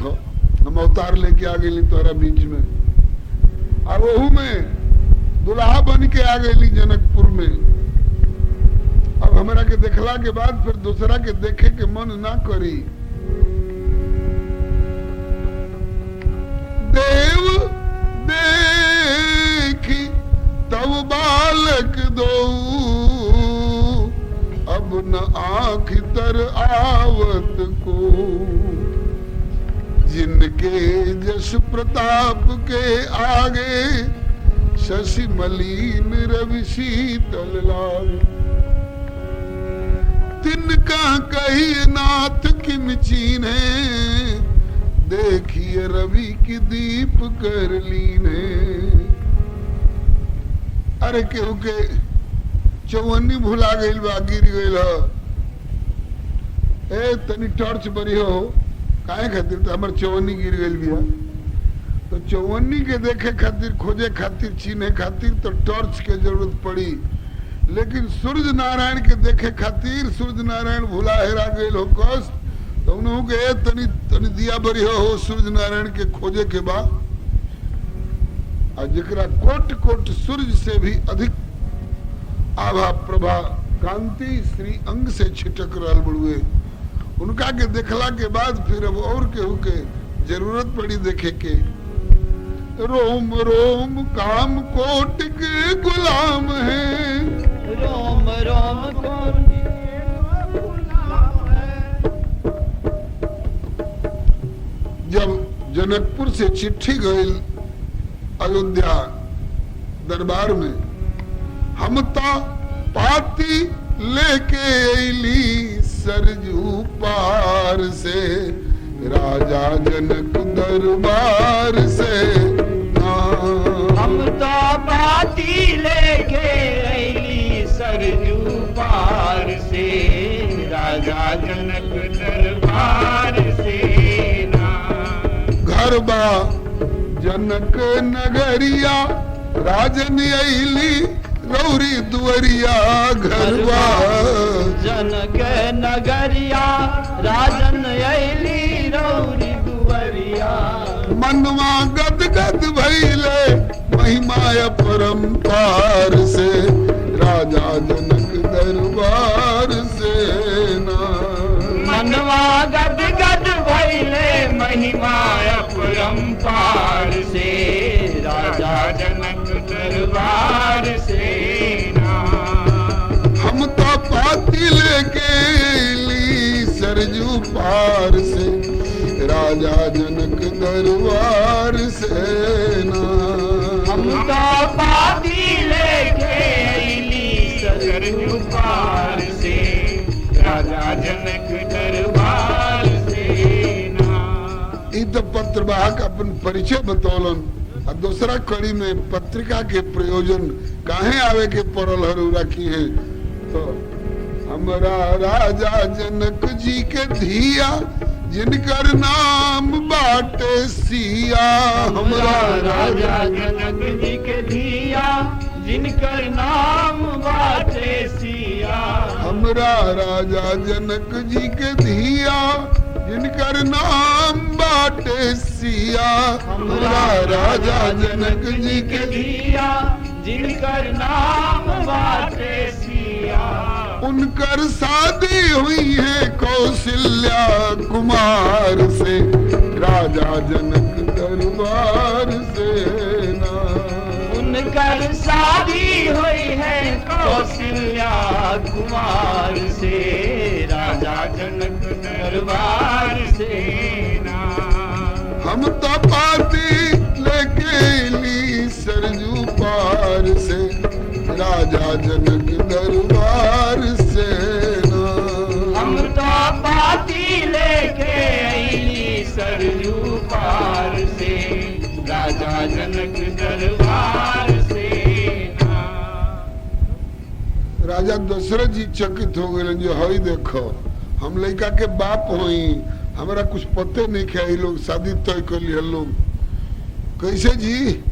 देखो हम अवतार लेके आ गई तोहरा बीच में, और ओहू में दुल्हा बन के आ गई जनकपुर में। अब हमरा के देखला के बाद फिर दूसरा के देखे के मन ना करी। देव देखी तब बालक दो, अब न आँख तर आवत को। जिनके जस प्रताप के आगे शशि मलिन रवि शीतल लाल। तिनका कही नाथ किम चीन्हे, देखिए रवि की दीप कर लीने। अरे केहू के चौवन्नी भुला गइल बा, गिर गइल ह, ए तनी टॉर्च बरी हो, काहे खातिर? तो हमर चौवन्नी गिर गइल बिया। तो चौवन्नी के देखे खातिर, खोजे खातिर, चिन्हे खातिर तो टॉर्च के जरूरत पड़ी, लेकिन सूर्य नारायण के देखे खातिर सूर्य नारायण भुला हेरा गइल हो कस, तो उन्हों के ए तनी तनी दिया बरी हो, सूर्य नारायण के खोजे के बा। आ जकरा कोट कोट सूर्य से भी अधिक आभा प्रभा कांति श्री अंग से छिटक रहल बड़ुए, उनका के देखला के बाद फिर अब और केहू के जरूरत पड़ी देखे के। रोम रोम काम कोट के गुलाम है, रोम रोम कोटि के गुलाम है। जब जनकपुर से चिट्ठी गई अयोध्या दरबार में, हम तो पाती लेके अली सरजू पार से, राजा जनक दरबार से। हम तो पाती लेके अली सरजू पार से, राजा जनक दरबार से ना। घर बा जनक नगरिया, राजन अली रौरी दुअरिया। घरवा जनक नगरिया, राजन अली रौरी दुवरिया। मनवा गद गद भइले महिमा परम्पार से, राजा जनक दरबार से ना। मनवा गद गद भइले महिमा अपरंपार से, राजा जनक दरबार से ना। हम तो पाती लेके ली सरजू पार से, राजा जनक दरबार से ना। हम तो पाती लेके अइली सरजू पार से, राजा जनक दरबार से ना। ई तो पत्र वाहक अपन परिचय बतौलन, आ दूसरा कड़ी में पत्रिका के प्रयोजन काहे आवे के पड़ल हरू रखी है। तो हमरा राजा जनक जी के धिया, जिनकर नाम बाटे सिया। हमरा राजा जनक जी के धिया, जिनकर नाम बाटे सिया। हमरा राजा जनक जी के धिया, जिनकर नाम बाटे सिया। हमरा राजा जनक जी के धिया, जिनकर नाम बाटे सिया। उनकर शादी हुई है कौशल्या कुमार से, राजा जनक दरबार से ना। उनकर शादी हुई है कौशल्या कुमार से, राजा जनक दरबार से ना। हम तो पाती लेके ली सरजू पार से, राजा जनक दरबार से ना। हम तो पाती लेके अइली सरजू पार से, राजा जनक दरबार से ना। राजा दशरथ जी चकित हो गए, जो हई देखो हम लड़का के बाप होई, हमरा कुछ पते नहीं खे, ई लोग शादी तय कर लिया लोग कैसे जी?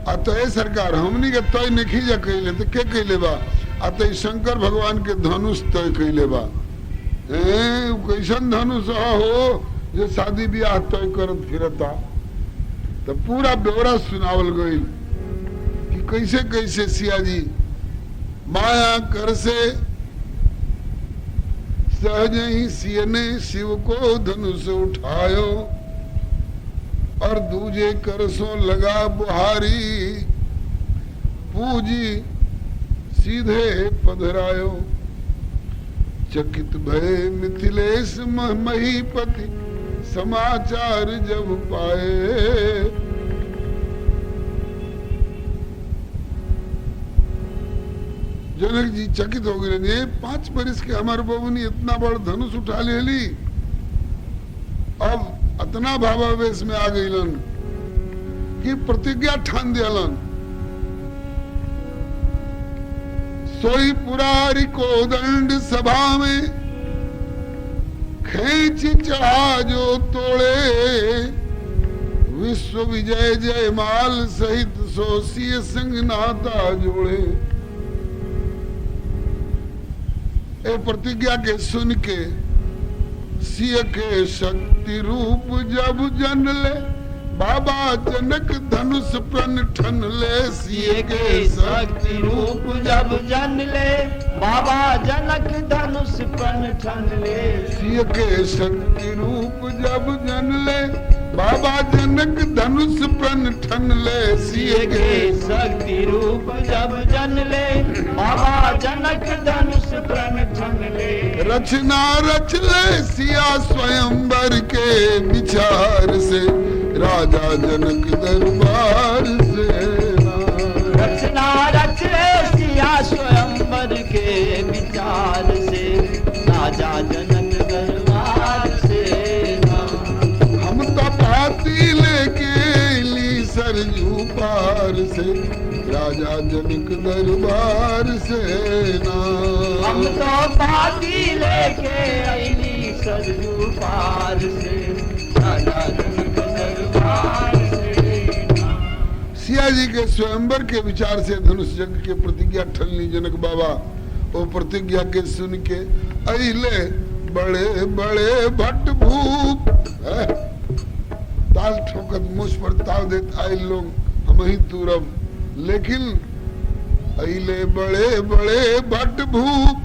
आ तो ए सरकार हमनी के तय नहीं जा कैले तो के कैले बा? आ तो ई शंकर भगवान के धनुष तय कैले बा। ए उ कैसन धनुष हो जो शादी ब्याह तय करत फिरता। तो पूरा ब्यौरा सुनावल गई कि कैसे कैसे सिया जी माया कर से सहज ही सिय ने शिव को धनुष उठायो, और दूजे कर सो लगा बुहारी, पूजी सीधे पधरायो। चकित भय मिथिलेश महीपति समाचार जब पाए, जनक जी चकित हो गए, ये 5 बरिस के हमारे बबुनी इतना बड़ा धनुष उठा ले ली, अब इतना भावावेश में आ गईलन कि प्रतिज्ञा ठान दियलन। सोई पुरारी को दंड सभा में खेच चढ़ा जो तोड़े, विश्व विजय जयमाल सहित सो सिय संग नाता जोड़े। ए प्रतिज्ञा के सुन के सिय के शक्ति रूप जब जन ले, बाबा जनक धनुष प्रण ठन ले। सिय के शक्ति रूप जब जन ले, बाबा जनक धनुष प्रण ठन ले। सिय के शक्ति रूप जब जन ले, बाबा जनक धनुष प्रण ठन ले। सिय के शक्ति रूप जब जन ले, बाबा जनक धनुष प्रण ठन ले। रचना रच ले सिया स्वयंवर के विचार से, राजा जनक दरबार से। रचना रच ले सिया स्वयंवर के विचार से, राजा जनक दरबार से। हम तो पाती लेके ली सरजू पार से, राजा जनक दरबार से ना। हम तो पाती लेके अली सरजू पार से, राजा जनक दरबार से। सिया जी के स्वयंवर के विचार से धनुष यज्ञ के प्रतिज्ञा ठनली जनक बाबा। वो प्रतिज्ञा के सुन के अइले बड़े बड़े भट्ट भूप, ताल ठोकत मुझ पर ताल देत आए लोग हम ही तुरब, लेकिन अइले बड़े बड़े भट्ट भूप,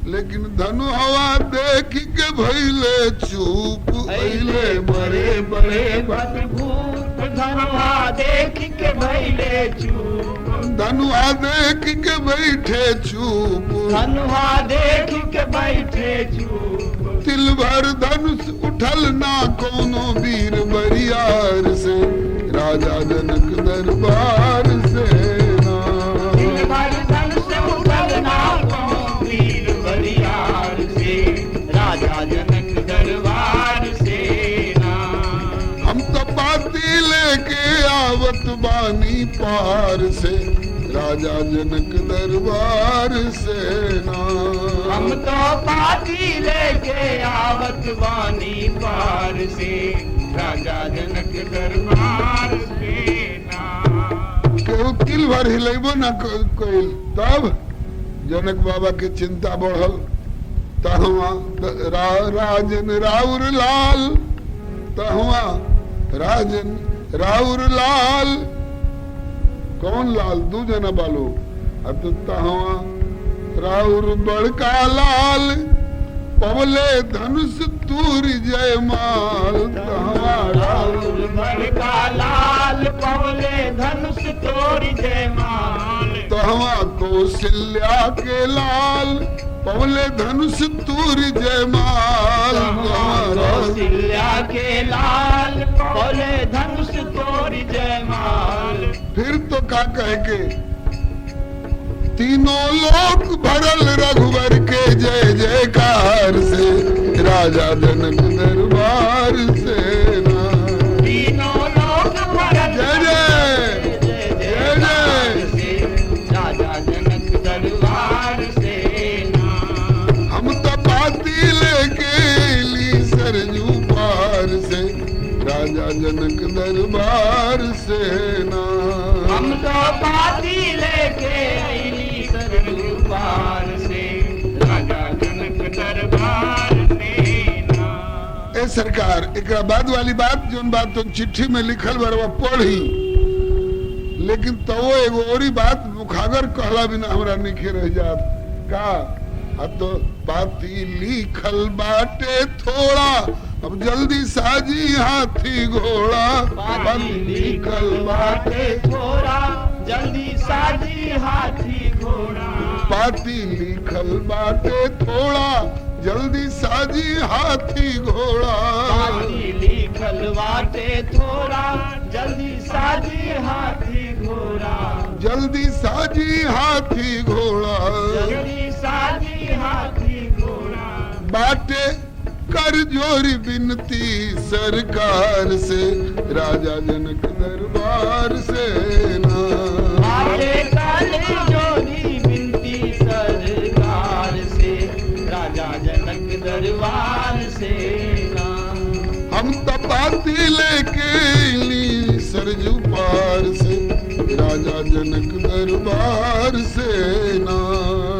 लेकिन धनु हवा देख के भइले चूप। अइले बड़े बड़े भट्ट भूप, धनुआ देख के भइले चूप। धनुआ देख के बैठे चूप, धनुआ देख के बैठे चूप। तिल भर धनुष उठल ना कोनो वीर बरियार से, राजा जनक दरबार से ना। तिल भर धनुष उठल ना कोनो वीर बरियार से, राजा जनक दरबार से ना। हम तो पाती लेके आवत बानी पार से, राजा जनक दरबार से ना। हम तो पाती लेके आवत बानी पार से, राजा जनक दरबार से ना। केहू तिल भर हिलेबो ना कइल, तब जनक बाबा के चिंता बढ़ल। तहवा राजन राउर लाल, तहवा राजन राउर लाल, कौन लाल? दू जना बालो। अब तो तहवा राउर बड़का लाल, पवले धनुष तूर जयमाल। तहवा राउर बड़का लाल, पवले धनुष तोर जयमाल। तहवा कौशल्या के लाल, पवले धनुष तूर जयमाल। कौशल्या के लाल, पवले धनुष तोर जयमाल। फिर तो का कह के तीनों लोक भरल रघुवर के जय जयकार से, राजा जनक दरबार से ना। तीनों लोक भरल जय जय जय जयकार से, राजा जनक दरबार से ना। हम तो पाती लेके ली सरजू पार से, राजा जनक दरबार से ना। हम तो पाती लेके अली सरजू पार से, राजा जनक दरबार से ना। ए सरकार एकरा बाद वाली बात जोन बात तो चिट्ठी में लिखल बा पढ़ी, लेकिन तो एगो औरी बात मुखागर कहला बिना हमरा निखे रह जात का। तो पाती लिखल बाटे थोड़ा, अब जल्दी साजी हाथी घोड़ा। पाती लिखल बाटे थोड़ा, जल्दी साजी हाथी घोड़ा। पाती लिखल बाटे थोड़ा, जल्दी साजी हाथी घोड़ा। पाती लिखल बाटे थोड़ा, जल्दी साजी हाथी घोड़ा। जल्दी साजी हाथी घोड़ा। जल्दी साजी हाथी घोड़ा। बाटे कर जोरी बिनती सरकार से, राजा जनक दरबार से ना। बाटे कर जोरी बिनती सरकार से, राजा जनक दरबार से ना। हम तो पाती लेके ली सरजू पार से, राजा जनक दरबार से ना।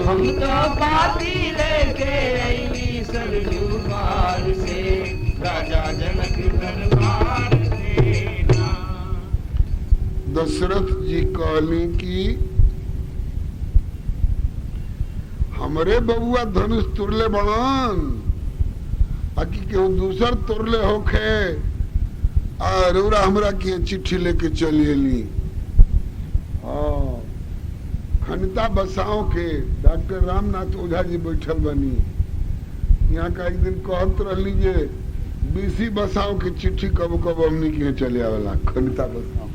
हम तो पाती लेके अली सरजू पार से, राजा जनक दरबार से ना। दशरथ जी कहली कि हमरे बबुआ धनुष तुरले बड़न, आकि केहू दूसर तुरले होखे आ रउरा हमरा के चिट्ठी लेके चली एली। हाँ, खनिता बसाओ के डॉक्टर रामनाथ ओझा जी बैठल बनी। यहाँ का एक दिन कहत रहली जे बीसी बसाओ के चिट्ठी कब कब हमनी के चले आवेला खनिता बसाओ।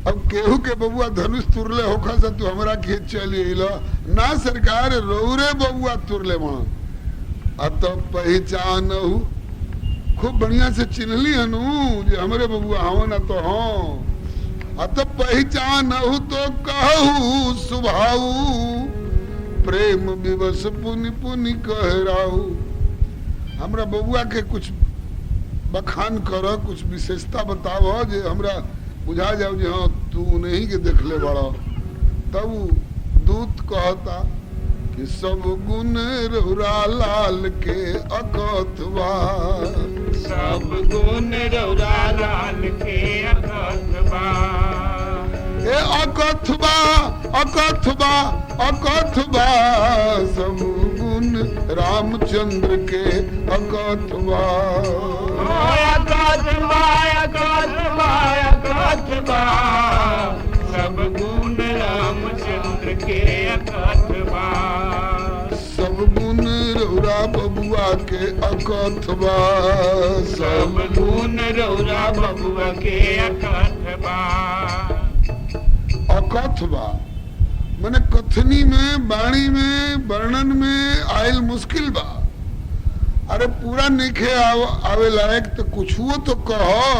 अब केहू के बबुआ धनुष तुरले होखा से तू हमरा के चली अइलो ना सरकार, रौरे बबुआ तुरले वहां। अब तो पहचान खूब बढ़िया से चिन्हली हनु जे हमरे बबुआ हो ना तो हो। अत पहचान तो कहू सुभाऊ, प्रेम विवश पुनि पुनि कहराऊ। हमरा बबुआ के कुछ बखान कर, कुछ विशेषता बताव जे हमरा बुझा जाओ जे हाँ तू नहीं के देखले बड़ा। तब दूत कहता कि सब गुण रउरा लाल के अकथवा। सब गुण रउरा लाल के अकथवा। ए अकथवा अकथवा अकथवा, सब गुण रामचंद्र के अकथवा। अकथवा अकथवा अकथवा, सब गुण रामचंद्र के अकथवा। सब गुण रउरा बबुआ के अकथवा। सब गुण रउरा बबुआ के अकथवा। अकथवा माने कथनी में, वाणी में, वर्णन में आयल मुश्किल बा। अरे पूरा निखे आवे लायक तो कुछुओ तो कहो।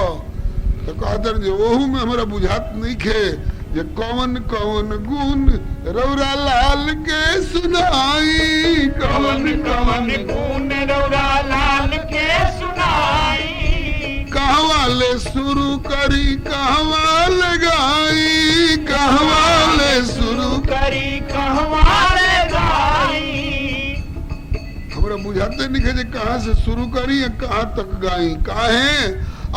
तो कहते जे ओहू में हमरा बुझात नहीं खे जे कौन कौन गुण रउरा लाल के सुनाई। कौन कौन गुण रउरा लाल के सुनाई। कहवा ले शुरू करी कहवा ले गाई। कहवा ले शुरू करी कहवा ले गाई। हमरा बुझाते नहीं जे कहाँ से शुरू करी या कहाँ तक गाई। काहे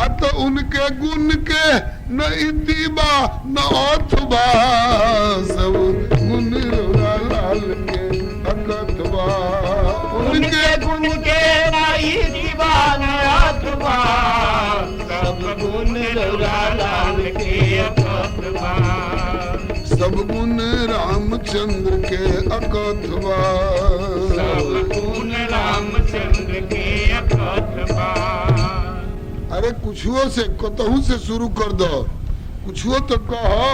अत उनके गुण के न इति बा न अथवा, सब गुण रउरा लाल के अकथवा। उनके गुण के न इति बा न अथवा, सब गुण रउरा लाल के अकथवा। सब गुण रामचंद्र के अकथवा। सब गुण रामचंद्र के अकथवा। अरे कुछुओ से कतहू से शुरू कर दो, कुछुओ तो कहो।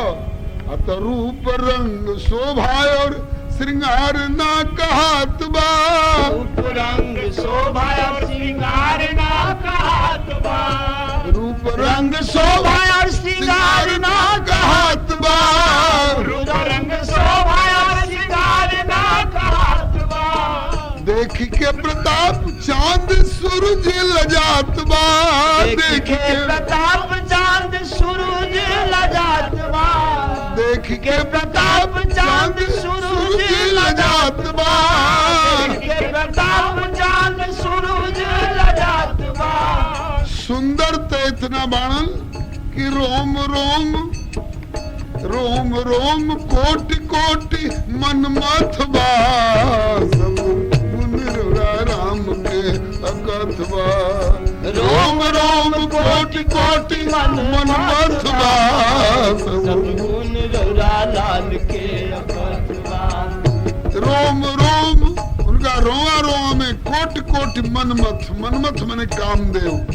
अत रूप रंग शोभा और श्रृंगार ना कहत बा। रूप रंग शोभा और श्रृंगार ना कहत बा। रूप रंग शोभा और श्रृंगार ना कहत बा। रूप रंग शोभा और श्रृंगार ना कहत बा। देख के प्रताप चांद सूरज लजात बा। देख के प्रताप चांद सूरज लजात बा। देख के प्रताप चांद सूरज लजात बा। देख के प्रताप चांद सूरज सुंदर तो इतना बाणन कि रोम रोम रोम रोम कोटि कोटि मन मथबा, सब गुण रौरा राम के अकथबा। रोम रोम कोटि कोटि मन मथबा, सब गुण रौरा लाल के अकथबा। रोम रोम उनका रोआ रोआ में कोटि कोटि मनमथ, मनमथ मने कामदेव।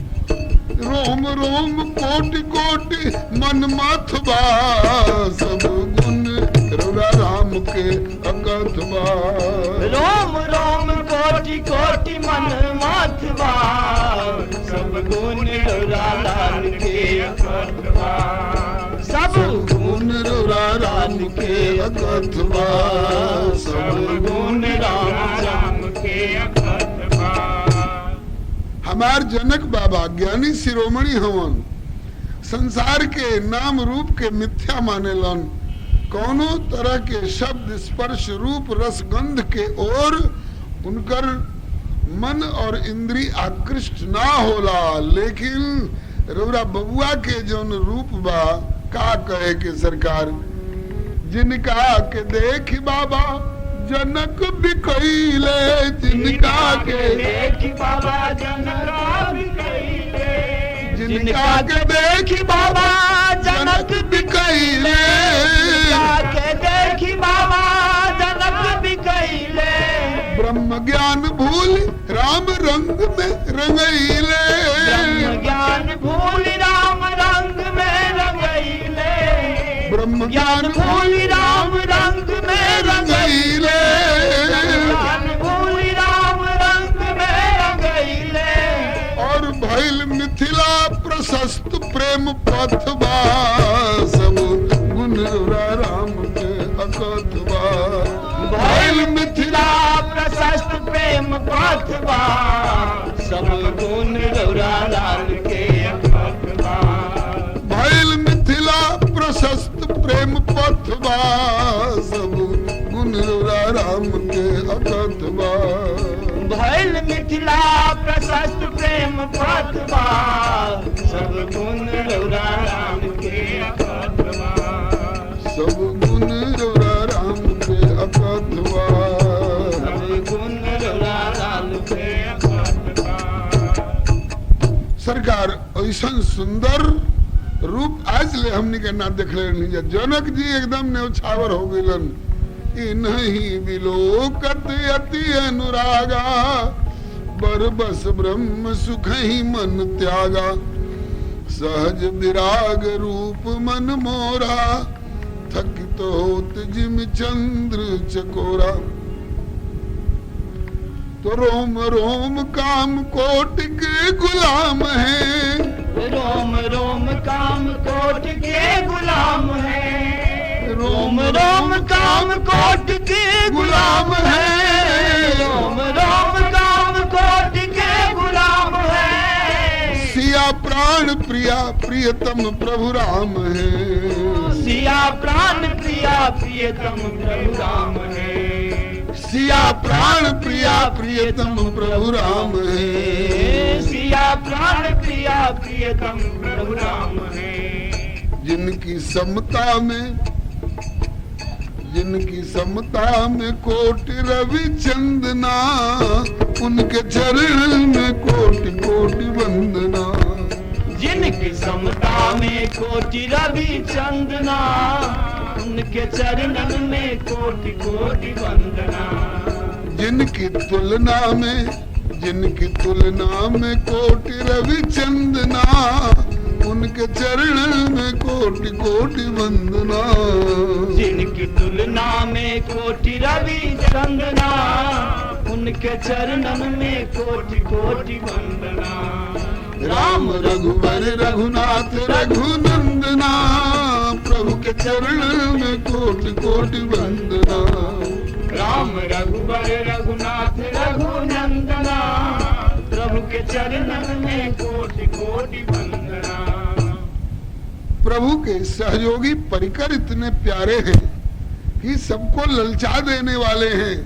रोम रोम कोटि कोटि मनमथ बा, सब गुण रौरा राम के अकथबा। रोम रोम कोटि कोटि मन माथवा, सब गुण रौरा लाल के अकथबा। सब गुण रौरा राम के अकथबा, सब गुण राम राम के अकथबा। हमार जनक बाबा ज्ञानी शिरोमणि हवन, संसार के नाम रूप के मिथ्या मानेलन। कोनो तरह के शब्द स्पर्श रूप रस गंध के ओर उनकर मन और इंद्री आकृष्ट ना होला, लेकिन रउरा बबुआ के जौन रूप बा का कहे के सरकार, जिनका के देखी बाबा जनक बिकैले, जिनका के देखी बाबा जनक बिकैले, जिनका के देखी बाबा जनक बिकैले, जिनका के देखी बाबा जनक बिकैले, ब्रह्म ज्ञान भूल राम रंग में रंगैले, ब्रह्म ज्ञान भूल राम रंग में रंगैले, ब्रह्म ज्ञान भूल राम रंग में रंगैले, ज्ञान भूल राम रंग में रंगैले। और भइल मिथिला प्रशस्त प्रेम पथबा, सब गुण राम के अकथबा। भइल मिथिला प्रशस्त प्रेम पथबा, सब गुण रौरा लाल के अकथबा। भइल मिथिला प्रशस्त प्रेम पथबा, सब गुण राम के अकथबा। भइल मिथिला प्रशस्त प्रेम पथबा, सब गुण रौरा राम के अकथबा। सब गुण राम के अकथबा। सब गुण रौरा लाल के अकथबा। सरकार ऐसा सुंदर रूप आज ले हमनी के ना देखले नहीं। जनक जी एकदम न्यौछावर हो गइलन। इन्हीं बिलोकत अति अनुरागा, बरबस ब्रह्म सुख ही मन त्यागा। सहज विराग रूप मन मोरा, थकित होत जिम चंद्र चकोरा। तो रोम रोम काम कोट के गुलाम है, रोम रोम काम कोट के गुलाम है, रोम रोम रोम काम कोट के गुलाम है, रोम रोम काम कोट के गुलाम है। सिया प्राण प्रिया प्रियतम प्रभु राम है, सिया प्राण प्रिया प्रियतम प्रभु राम है, सिया प्राण प्रिया प्रियतम प्रभु राम है। सिया प्राण प्रिया प्रियतम प्रभु राम है। जिनकी समता में, जिनकी समता में कोटि रवि चंदना, उनके चरण में कोटि कोटि वंदना। जिनकी समता में कोटि रवि चंदना, उनके चरणन में कोटि कोटि वंदना। जिनकी तुलना में, जिनकी तुलना में कोटि रवि चंदना, उनके चरण में कोटि कोटि वंदना। जिनकी तुलना में कोटि रवि चंदना, उनके चरणन में कोटि कोटि वंदना। राम रघुबर रघुनाथ रघुनंदना, प्रभु के चरण में कोटि कोटि वंदना। राम रघुबर रघुनाथ रघुनंदना, प्रभु के चरणन में कोटि कोटि वंदना। प्रभु के सहयोगी परिकर इतने प्यारे हैं कि सबको ललचा देने वाले हैं।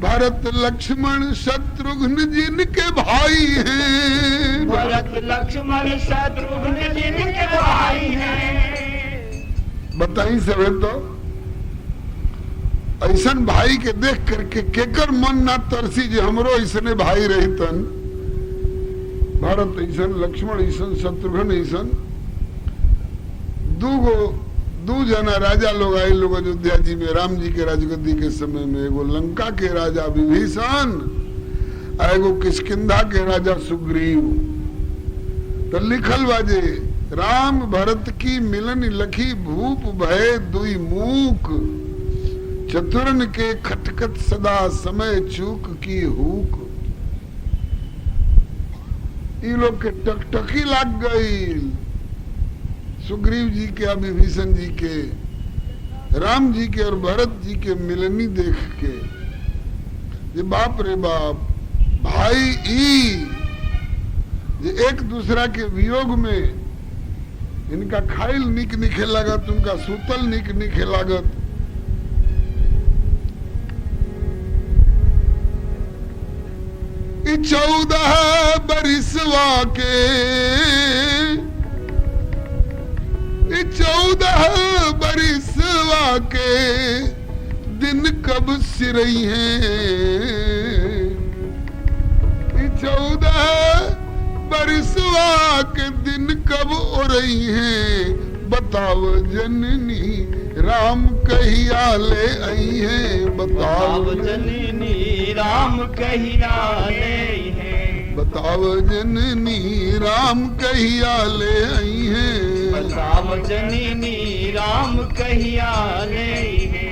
भरत लक्ष्मण शत्रुघ्न जिनके भाई हैं, भरत भरत लक्ष्मण शत्रुघ्न जिनके भाई हैं। बताई सब तो ऐसन भाई के देख करके केकर मन ना तरसी जे हमरो ऐसने भाई रहितन। भरत ऐसन, लक्ष्मण ऐसन, शत्रुघ्न ऐसन, दूगो दू जना राजा लोग आए लोग अयोध्या जी में राम जी के राजगद्दी के समय में। एगो लंका के राजा विभीषण आ एगो किष्किंधा के राजा सुग्रीव। तो लिखल बाजे राम भरत की मिलन लखी भूप भय दुई मूक, चतुरन के खटखट सदा समय चूक की हुक। ई लोग के टकटकी लग गई सुग्रीव जी के और विभीषण जी के, राम जी के और भरत जी के मिलनी देख के। ये बाप रे बाप भाई ई जे एक दूसरा के वियोग में इनका खाइल निक निखे लागत, उनका सूतल निक निखे लागत। 14 बरिसवा के, 14 बरिसवा के दिन कब सिरई है। 14 बरिसवा के दिन कब ओरई है। बताव जननी राम कहिया ले आई है। बताव जननी राम कहिया ले है। बताव जननी राम कहिया ले आई है। बताव जननी राम कहिया ले है।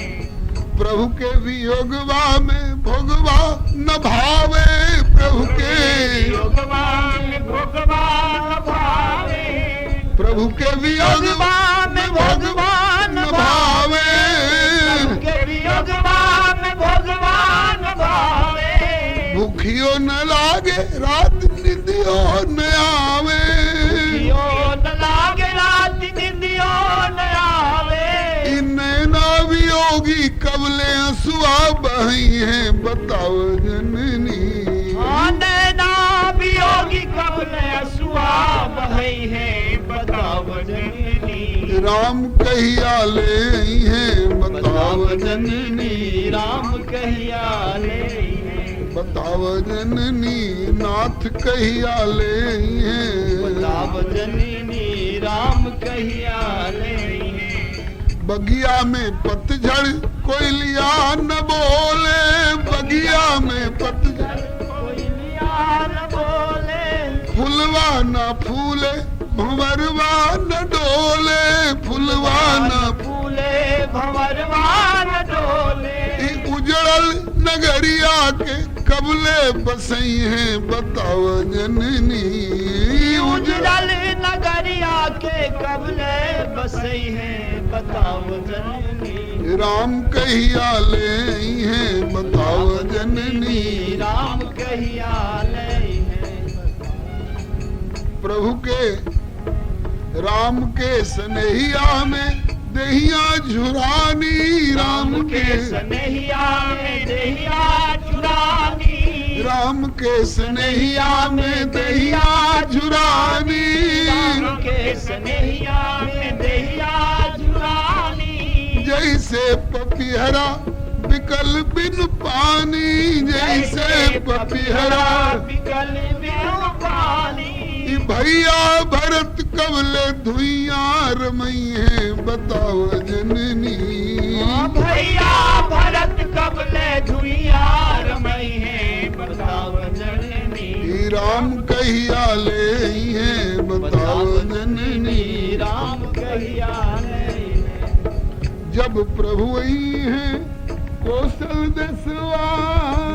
प्रभु के वियोगवा में भोगवा न भावे। प्रभु के वियोगवा में भोगवा न भावे। प्रभु के वियोगवा में भोगवा न भावे। प्रभु के वियोगवा में भोगवा न भावे। भूखियो न लागे रात निंदियो न आवे। भूखियो न लागे रात निंदियो न आवे। नैना वियोगी कबले हंसुआ बही है। बताओ जननी नैना वियोगी कबले हंसुआ बही है। बताओ जननी राम कहिया ले आई है। बताओ जननी राम कहिया ले है। बताओ जननी नाथ कहिया ले आई है। बताओ जननी राम कहिया ले है। बगिया में पतझड़ कोयलिया न बोले। बगिया में पतझड़ कोयलिया न बोले। फुलवा न फूले भंवरवा न डोले। फुलवा न फूले भंवरवा न डोले। उजड़ल नगरिया के कबले बसई है। बताओ जननी उजड़ल नगरिया के कबले बसई है। बताओ जननी राम कहिया ले आई है। बताओ जननी राम कहिया ले है। प्रभु के राम के स्नेहिया में देहिया झुरानी। राम के स्नेहिया में देहिया झुरानी। राम के स्नेहिया में देहिया झुरानी। राम के स्नेहिया में देहिया झुरानी। जैसे पपिहरा बिकल बिन पानी। जैसे पपिहरा बिकल बिन पानी। भैया भरत कबले धुइया रमई है। बताओ जननी भैया भरत कबले धुइया रमई है। बताओ जननी राम कहिया ले आई है। बताओ जननी राम कहिया ले है। जब प्रभु आई है कौशल देसवा।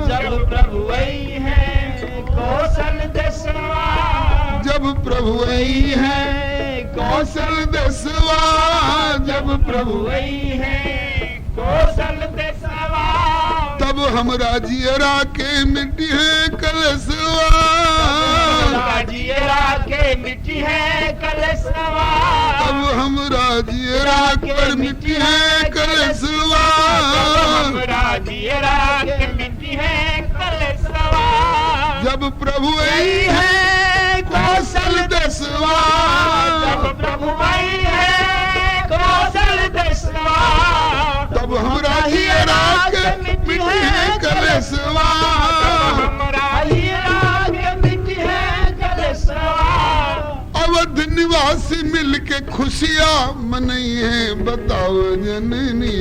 जब प्रभु आई है कौशल देसवा। जब प्रभु आई है कौशल देसवा। जब प्रभु आई है कौशल देसवा। तब हमरा जियरा के मिट्टी है कलसवा। जियरा के मिट्टी है कलसवा। तब हमरा जियरा पर मिट्टी है कलसवा। हमरा जियरा के मिट्टी है कलसवा। जब प्रभु आई है कौशल हमरा हियरा के मिटे कलेसवा। हमरा हियरा के मिटे कलेसवा। अवध निवासी मिल के खुशियाँ मनई है बताओ जननी।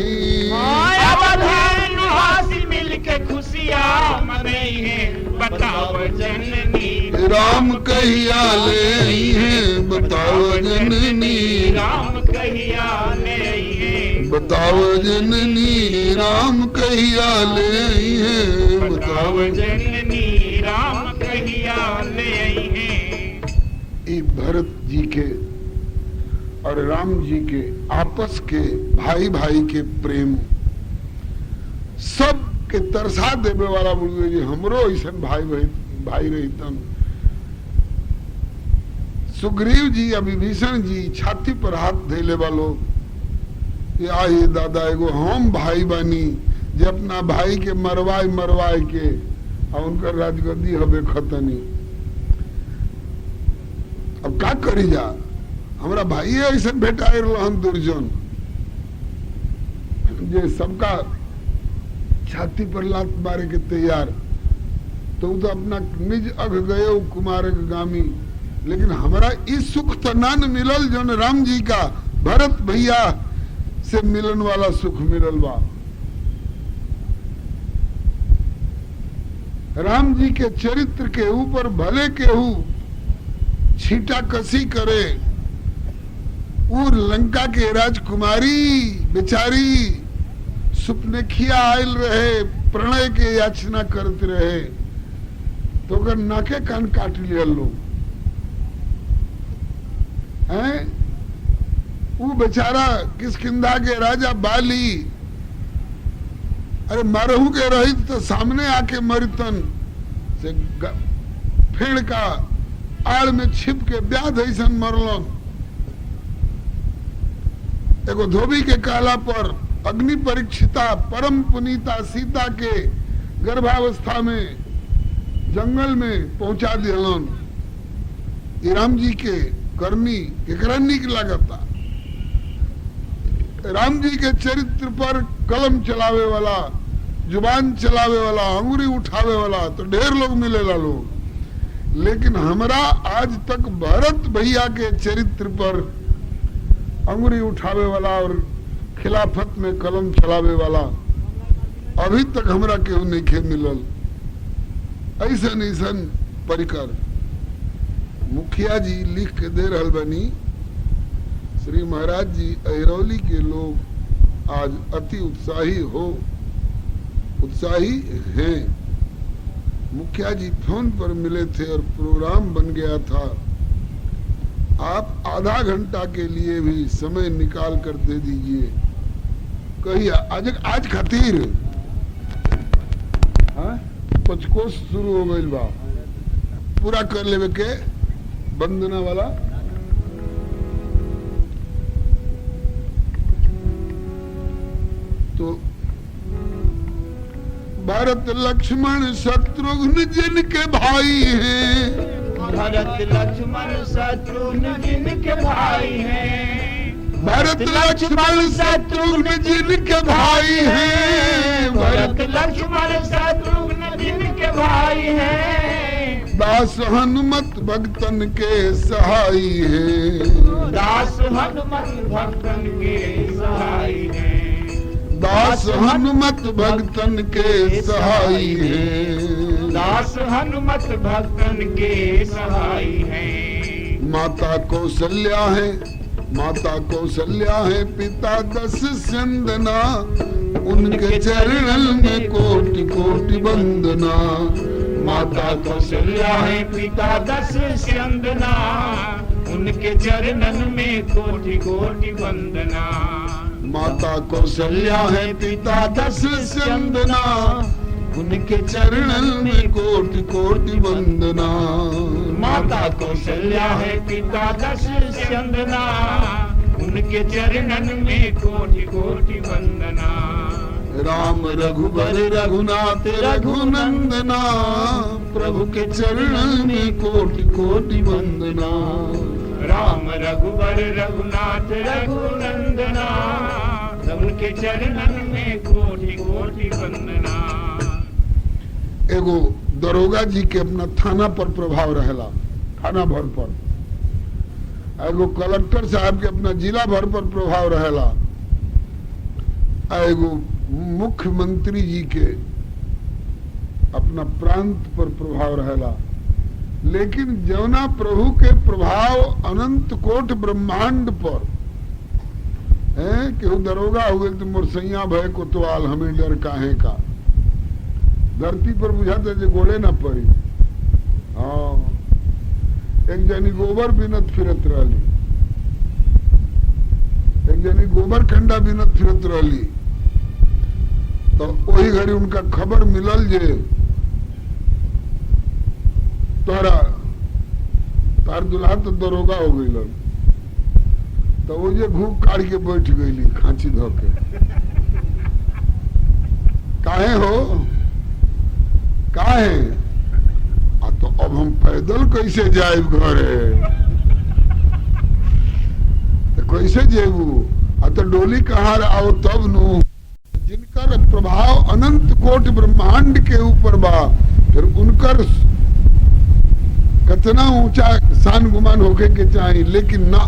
अवध निवासी मिल के खुशियाँ मनई है बताओ जननी। राम कहिया ले आई है बताओ जननी। राम कहिया ले आई है बताओ जननी राम कहिया ले आई है बताओ बताओ। जननी राम कहिया ले आई है। ई भरत जी के और राम जी के आपस के भाई भाई के प्रेम सब के तरसा देवे वाला बोलिए जी हमरो ऐसा भाई भाई भाई रहितन। सुग्रीव जी या विभीषण जी छाती पर हाथ धैले वालो ये आई दादा एगो हम भाई बानी जे अपना भाई के मरवाए मरवाए के और उनकर राजगद्दी हबे खतनी। अब का करी जा, हमरा भाई ऐसा भेटा रहन दुर्जन जे सबका छाती पर लात मारे के तैयार। तो उ तो अपना निज अघ गए कुमार गामी, लेकिन हमरा ई सुख तो ना न मिलल जौन राम जी का भरत भैया से मिलन वाला सुख मिलल बा। राम जी के चरित्र के ऊपर भले केहू छीटा कसी करे, उ लंका के राजकुमारी बेचारी सुपनेखिया आयल रहे, प्रणय के याचना करते रहे, तो ओकर नाके कान काट लिया लोग हैं। वो बेचारा किसकिंधा के राजा बाली, अरे मरहू के रही तो सामने आके मरितन से फेड़ का आड़ में छिप के ब्याध ऐसन मरलन। एगो धोबी के काला पर अग्नि परीक्षिता परम पुनीता सीता के गर्भावस्था में जंगल में पहुंचा दिलन। ई राम जी के करनी केकरा निक लागता? राम जी के चरित्र पर कलम चलावे वाला, जुबान चलावे वाला, अंगुरी उठावे वाला तो ढेर लोग मिलेला लोग, लेकिन हमरा आज तक भरत भैया के चरित्र पर अंगुरी उठावे वाला और खिलाफत में कलम चलावे वाला अभी तक हमरा केहू नहीं मिलल। ऐसन ऐसन परिकर मुखिया जी लिख के दे रहल बनी। श्री महाराज जी अहिरौली के लोग आज अति उत्साही हो उत्साही हैं। मुखिया जी फोन पर मिले थे और प्रोग्राम बन गया था। आप आधा घंटा के लिए भी समय निकाल कर दे दीजिए। कहिए आज आज खातिर हाँ? पचकोस शुरू हो गई बा, पूरा कर लेवे के वंदना वाला। तो भरत लक्ष्मण शत्रुघ्न जिनके भाई हैं, भरत लक्ष्मण शत्रुघ्न जिनके भाई हैं, भरत लक्ष्मण शत्रुघ्न जिनके भाई हैं, भरत लक्ष्मण शत्रुघ्न जिनके भाई हैं, दास हनुमत भक्तन के सहाई हैं, दास हनुमत भक्तन के सहाय हैं, दास हनुमत भक्तन के सहाई हैं, दास हनुमत भक्तन के सहाय हैं। माता कौशल्या है, माता कौशल्या है, पिता दस चंदना, उनके चरणन में कोटि कोटि वंदना। माता कौशल्या है, पिता दस चंदना, उनके चरणन में कोटि कोटि वंदना। माता कौशल्या है, पिता दस चंदना, उनके चरणन में कोटि कोटि वंदना। माता कौशल्या है, पिता दस चंदना, उनके चरणन में कोटि कोटि वंदना। राम रघुबर रघुनाथ रघुनंदना, प्रभु के चरणन में कोटि कोटि वंदना। राम रघुबर रघुनाथ रघुनंदना, उनके चरणन में कोटि कोटि वंदना। एगो दरोगा जी के अपना थाना पर प्रभाव रहेला, थाना भर पर। एगो कलेक्टर साहब के अपना जिला भर पर प्रभाव रहेला। एगो मुख्यमंत्री जी के अपना प्रांत पर प्रभाव रहेला। लेकिन जौना प्रभु के प्रभाव अनंत कोट ब्रह्मांड पर है, केहू दरोगा हुए तो मोरसैया भय कोतवाल हमें डर काहे का। धरती पर बुझाते जे गोड़े ना पड़ी। हाँ, एक जनी गोबर बिनत फिरत रहली, एक जनी गोबर कंडा बिनत फिरत रहली। तो वही घड़ी उनका खबर मिलल जे तोरा तार दुल्हा तो दरोगा हो गई। तो वो जे घूक काट के बैठ गई खांची धो के। काहे हो काहे? आ तो अब हम पैदल कैसे जाए घरे? तो कैसे जेबू? आ तो डोली कहाँ आओ तब नु। जिनकर प्रभाव अनंत कोट ब्रह्मांड के ऊपर बा, फिर उनकर कितना ऊंचा शान गुमान होके के चाहिए, लेकिन ना।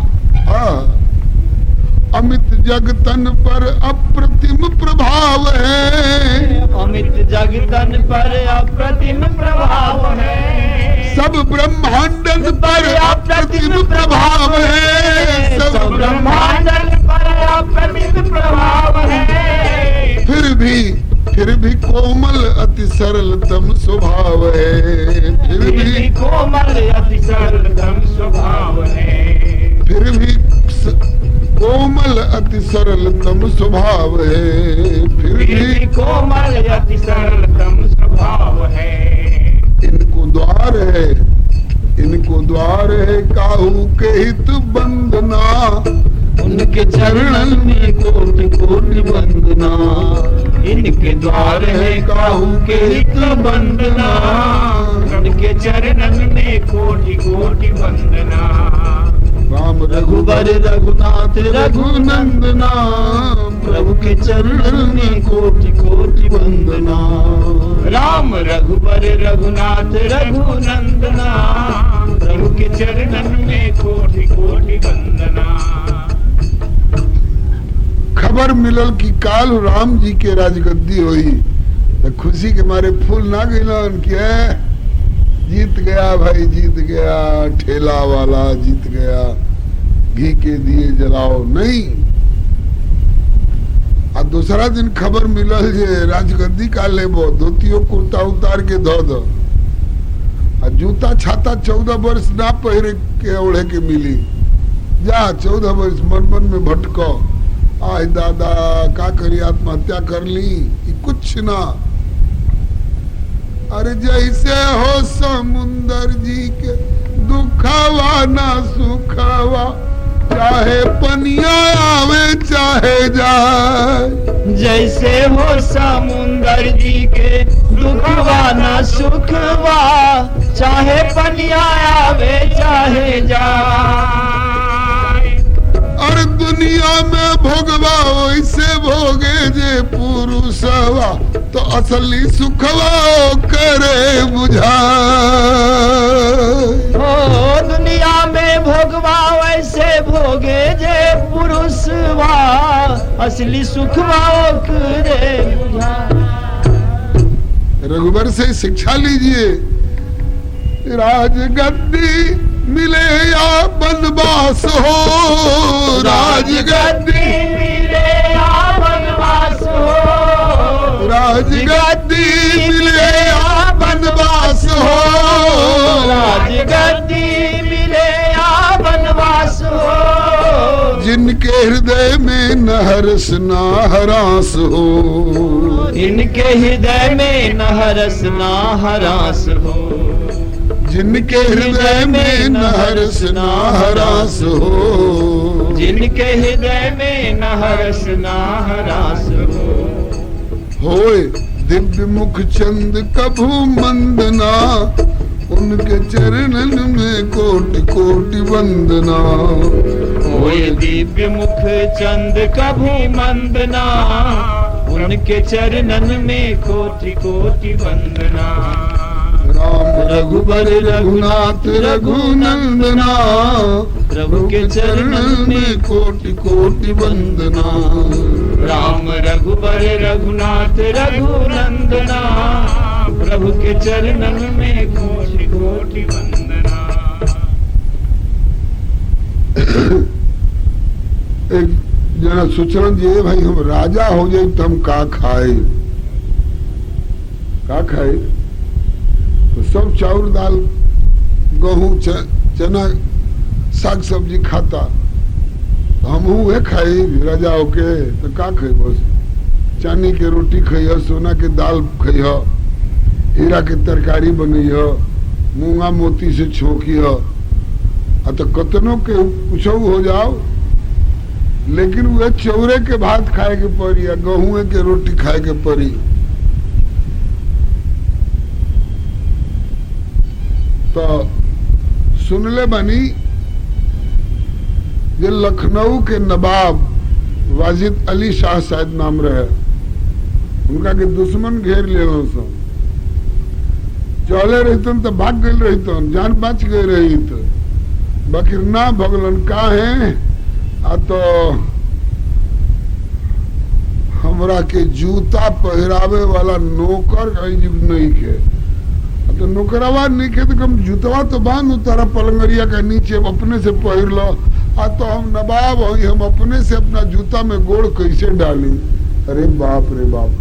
अमित जगतन पर अप्रतिम प्रभाव है, अमित जगतन पर अप्रतिम प्रभाव है, सब ब्रह्मांडन पर अप्रतिम प्रभाव है, सब ब्रह्मांडन पर अप्रतिम प्रभाव है। फिर भी कोमल अति सरलतम स्वभाव है, फिर भी कोमल अति सरलतम स्वभाव है, फिर भी कोमल अति सरलतम स्वभाव है, फिर भी कोमल अति सरलतम स्वभाव है। इनको द्वार है, इनको द्वार है काहू के हित बंदना, उनके चरणन में कोटि कोटि वंदना। इनके द्वार है काहू के हित वंदना, उनके चरणन में कोटि कोटि वंदना। राम रघुबर रघुनाथ रघुनंदना, प्रभु के चरणन में कोटि कोटि वंदना। राम रघुबर रघुनाथ रघुनंदना, प्रभु के चरणन में कोटि कोटि वंदना। खबर मिलल कि काल राम जी के राजगद्दी हुई, तो खुशी के मारे फूल ना गइलन कि जीत गया भाई, जीत गया, ठेला वाला जीत गया, घी के दिए जलाओ। नहीं, आ दूसरा दिन खबर मिलल जे राजगद्दी का लेबो, धोतियो कुर्ता उतार के धो दो, आ जूता छाता 14 वर्ष ना पहरे के ओढ़े के मिली, जा 14 वर्ष मन मन में भटको, आय दादा का करी आत्महत्या कर ली, कुछ ना। अरे जैसे हो समुंदर जी के दुखावा ना सुखावा, चाहे पनिया आवे चाहे जाए, जैसे हो समुंदर जी के दुखवा ना सुखवा, चाहे पनिया आवे चाहे जाए। और दुनिया में भोगवा वैसे भोगे जे पुरुषवा, तो असली सुखवा करे बुझा। ओ दुनिया में भोगवा वैसे भोगे जे पुरुषवा, असली सुखवा करे बुझा। रघुबर से शिक्षा लीजिए, राजगद्दी मिले या बनवास हो, राजगद्दी मिले या बनवास हो, राजगद्दी मिले या बनवास हो, राजगद्दी मिले या बनवास हो। जिनके हृदय में न हर्ष ना हरास हो, इनके हृदय में न हर्ष ना हरास हो, जिनके हृदय में न हर्ष ना हरास हो, जिनके हृदय में न हर्ष ना हरास हो। होए दिव्य मुख चंद कभू मंदना, उनके चरणन में कोटि कोटि वंदना। होए दिव्य मुख चंद कभी मंदना, उनके चरणन में कोटि कोटि वंदना। राम रघुबर रघुनाथ रघुनंदना, प्रभु के चरणन में कोटि कोटि वंदना। राम रघुबर रघुनाथ रघुनंदना, प्रभु के चरणन में कोटि कोटि वंदना। एक जना सोचलन जे भाई हम राजा हो जाए तो हम का खाए, का खाए? तो सब चाउर दाल गेहूं चना साग सब्जी खाता, तो हम उहे खाई राजा होके तो का खाई? बस चांदी के रोटी खइह, सोना के दाल खइह, हीरा के तरकारी बनइह, मूंगा मोती से छोकिह। आ तो कतनो के कुछ हो जाओ, लेकिन वह चौरे के भात खाए के पड़ी या गेहूं के रोटी खाए के पड़ी। तो सुनले बनी जे लखनऊ के नवाब वाजिद अली शाह शायद नाम रहे, उनका के दुश्मन घेर ले सब चले रहतन तो भाग गए रहतन, जान बच गए रही, तो बाकी ना भगलन का है। आ तो हमरा के जूता पहरावे वाला नौकर नहीं के, तो नौकरवा नहीं के तो कम जूतवा तो बांध उतारा पलंगरिया के नीचे अपने से पहिर लो। आ तो हम नवाब हई, हम अपने से अपना जूता में गोड़ कैसे डाली? अरे बाप रे बाप,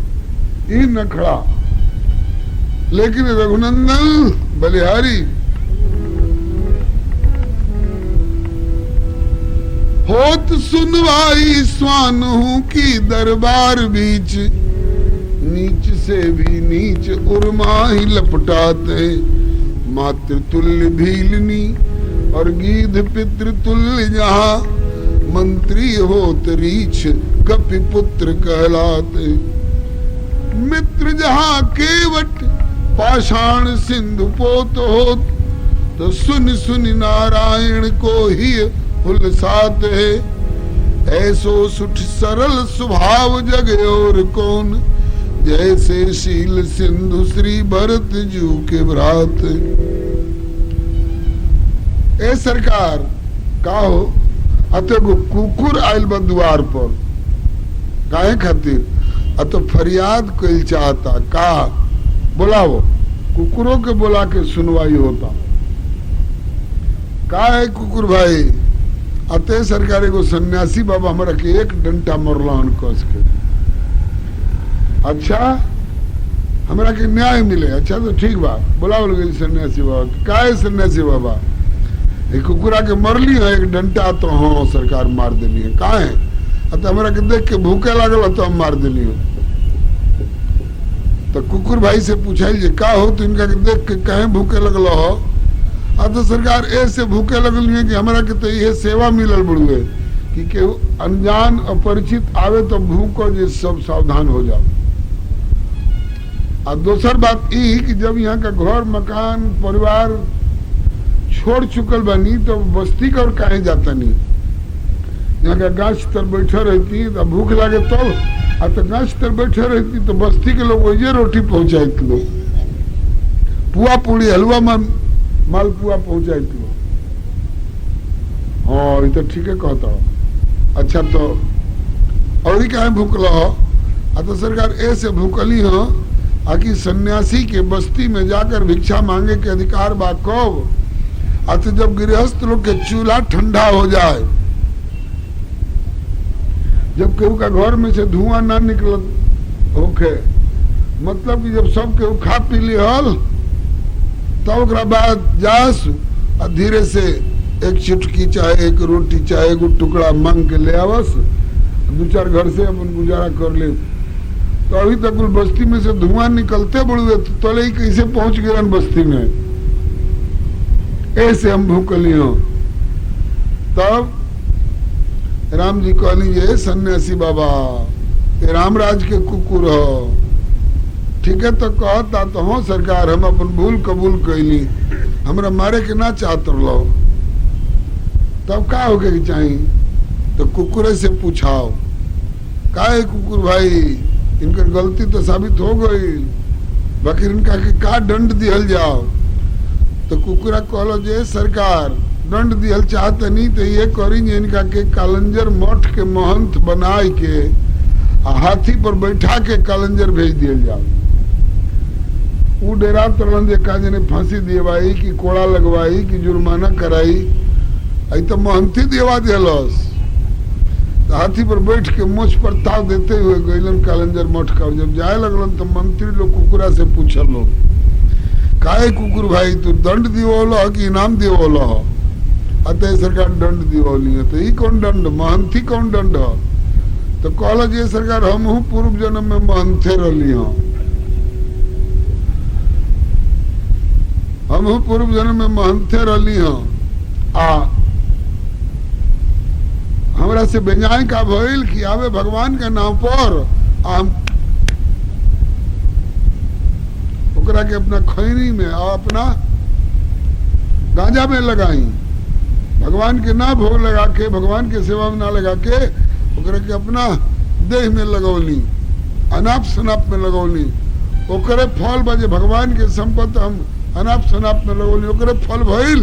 ई नखड़ा। लेकिन रघुनंदन बलिहारी होत सुनवाई स्वान हूँ की दरबार बीच, नीच से भी नीच उर्मा ही लपटाते। मातृतुल्य भीलनी और गीध पितृतुल्य जहाँ, मंत्री होत रीछ कपि पुत्र कहलाते। मित्र जहाँ केवट पाषाण सिंधु पोत होत, तो सुन सुन नारायण को ही हुलसात है। ऐसो सुठ सरल स्वभाव जग और कौन, जैसे शील सिंधु श्री भरत जू के भ्रात। ए सरकार का हो, अत एगो कुकुर आयल बा द्वार पर, काहे खातिर? अत फरियाद कइल चाहता, का बोलावो कुकुरों के बोला के सुनवाई होता। का है कुकुर भाई? अते सरकार एगो सन्यासी बाबा हमरा के एक डंटा मरलन कस के। अच्छा हमरा के न्याय मिले, अच्छा तो ठीक बा, बोलावल गई सन्यासी बाबा। का है सन्यासी बाबा, एक कुकुरा के मरली है एक डंटा? तो हाँ सरकार मार देली है। का है? अत हमरा के देख के भूखे लागल तो हम मार देली है। तो कुकुर भाई से पूछाई जे का हो तो इनका के देख के कहे भूखे लगल हो? आ तो सरकार ऐसे भूखे लगल है कि हमरा के तो यह सेवा मिलल बड़ुए कि केहू अनजान अपरिचित आवे तो भूख जे सब सावधान हो जाओ। आ दोसर बात ई कि जब यहाँ का घर मकान परिवार छोड़ चुकल बनी तो बस्ती का और काहे जाता नहीं? यहाँ का गाछ तर बैठे रहती तो भूख लगे तब, आ तो गाछ तर बैठे रहती तो बस्ती के लोग वही रोटी पहुँचाए लोग, पुआ पूरी हलवा मालपुआ पहुँचाए लोग। हाँ ये तो ठीक है कहता। अच्छा तो और काहे भूखल हो? आ तो सरकार ऐसे भूखली हो आकि सन्यासी के बस्ती में जाकर भिक्षा मांगे के अधिकार बा कब? आ तो जब गृहस्थ लोग के चूल्हा ठंडा हो जाए, जब केहू का घर में से धुआं ना निकल होखे, मतलब कि जब सब केहू खा पी ली हल तब ओकरा बाद जास आ धीरे से एक चुटकी चाहे एक रोटी चाहे एगो टुकड़ा मांग के ले आवस, दो चार घर से अपन गुजारा कर ले। तो अभी तक कुल बस्ती में से धुआं निकलते बड़ुए तो तले ही कैसे पहुंच गए बस्ती में? ऐसे हम भूखली हो। तब राम जी कहली जे सन्यासी बाबा ये रामराज के कुकुर हो, ठीक है तो कहता तो हो सरकार हम अपन भूल कबूल कैली, हमरा मारे के ना चाहत रहो। तब का होके के चाही? तो कुकुरे से पूछाओ, काहे कुकुर भाई, इनकर गलती तो साबित हो गई, बाकी इनका के का दंड दिहल जाओ? तो कुकुरा कहलो जे सरकार दंड दिहल चाहत नहीं तो ये करी जे इनका के कालंजर मठ के महंत बनाए के आ हाथी पर बैठा के कालंजर भेज दिहल जाओ। उ डेरा तरलन जे का जने फांसी दिवाई कि कोड़ा लगवाई कि जुर्माना कराई, आई तो महंती दिवा दिहलस। तो हाथी पर बैठ के मोछ पर ताव देते हुए गईलन कालंजर मठ का। जब जाए लगलन तो मंत्री लोग कुकुरा से पूछल लोग, काहे कुकुर भाई तू दंड दिवौल कि इनाम दिवौल? अतः सरकार दंड दिवौली है। तो ई कौन दंड, महंती कौन दंड है? तो कहल जे सरकार हम हूँ पूर्व जन्म में महंते रही हूँ, हम हूँ पूर्व जन्म में महंते रही हूँ, आ हमरा से बेजाय का भइल कि आवे भगवान के नाम पर आ हम ओकरा के अपना खैनी में आ अपना गांजा में लगाई, भगवान के ना भोग लगा के, भगवान के सेवा में ना लगा के ओकरा के अपना देह में लगौली, अनाप शनाप में लगौली। ओकरे फल बजे भगवान के संपत्ति हम अनाप शनाप में लगौली, ओकरे फल भइल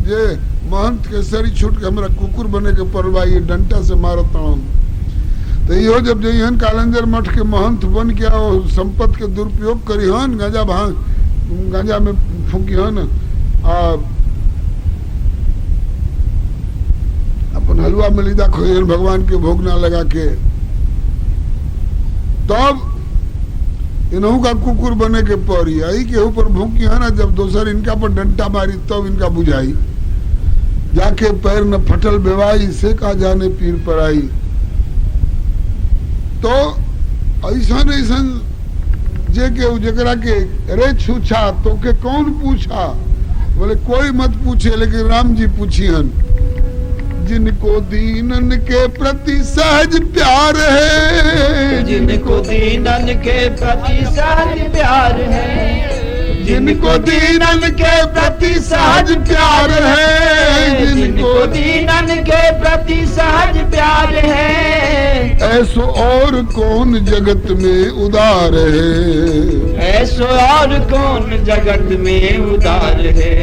जे महंत के शरीर छूट के हमरा कुकुर बने के पड़ल बा, ये डंटा से मारत हूँ। तो इहो जब जइहन कालंजर मठ के महंत बन के आओ संपत्ति के दुरुपयोग करिहन, गांजा भांग गांजा में फूकिहन आ अपन हलवा मलिदा खोहन भगवान के भोग ना लगा के, तब इनहू का कुकुर बने के पड़ी। आई के ऊपर भूकिहन, जब दोसर इनका पर डंटा मारी तब इनका बुझाई, जाके पैर न फटल बेवाई से का जाने पीर पर आई। तो ऐसा ऐसा जे के जकरा के रे छूछा तो के कौन पूछा, बोले कोई मत पूछे लेकिन राम जी पूछिहन। जिनको दीनन के प्रति सहज प्यार है, जिनको दीनन के प्रति सहज प्यार है, जिनको दीनन के प्रति सहज प्यार है, जिनको दीनन के प्रति सहज प्यार है, ऐसो और कौन जगत में उदार है, ऐसो और कौन जगत में उदार है,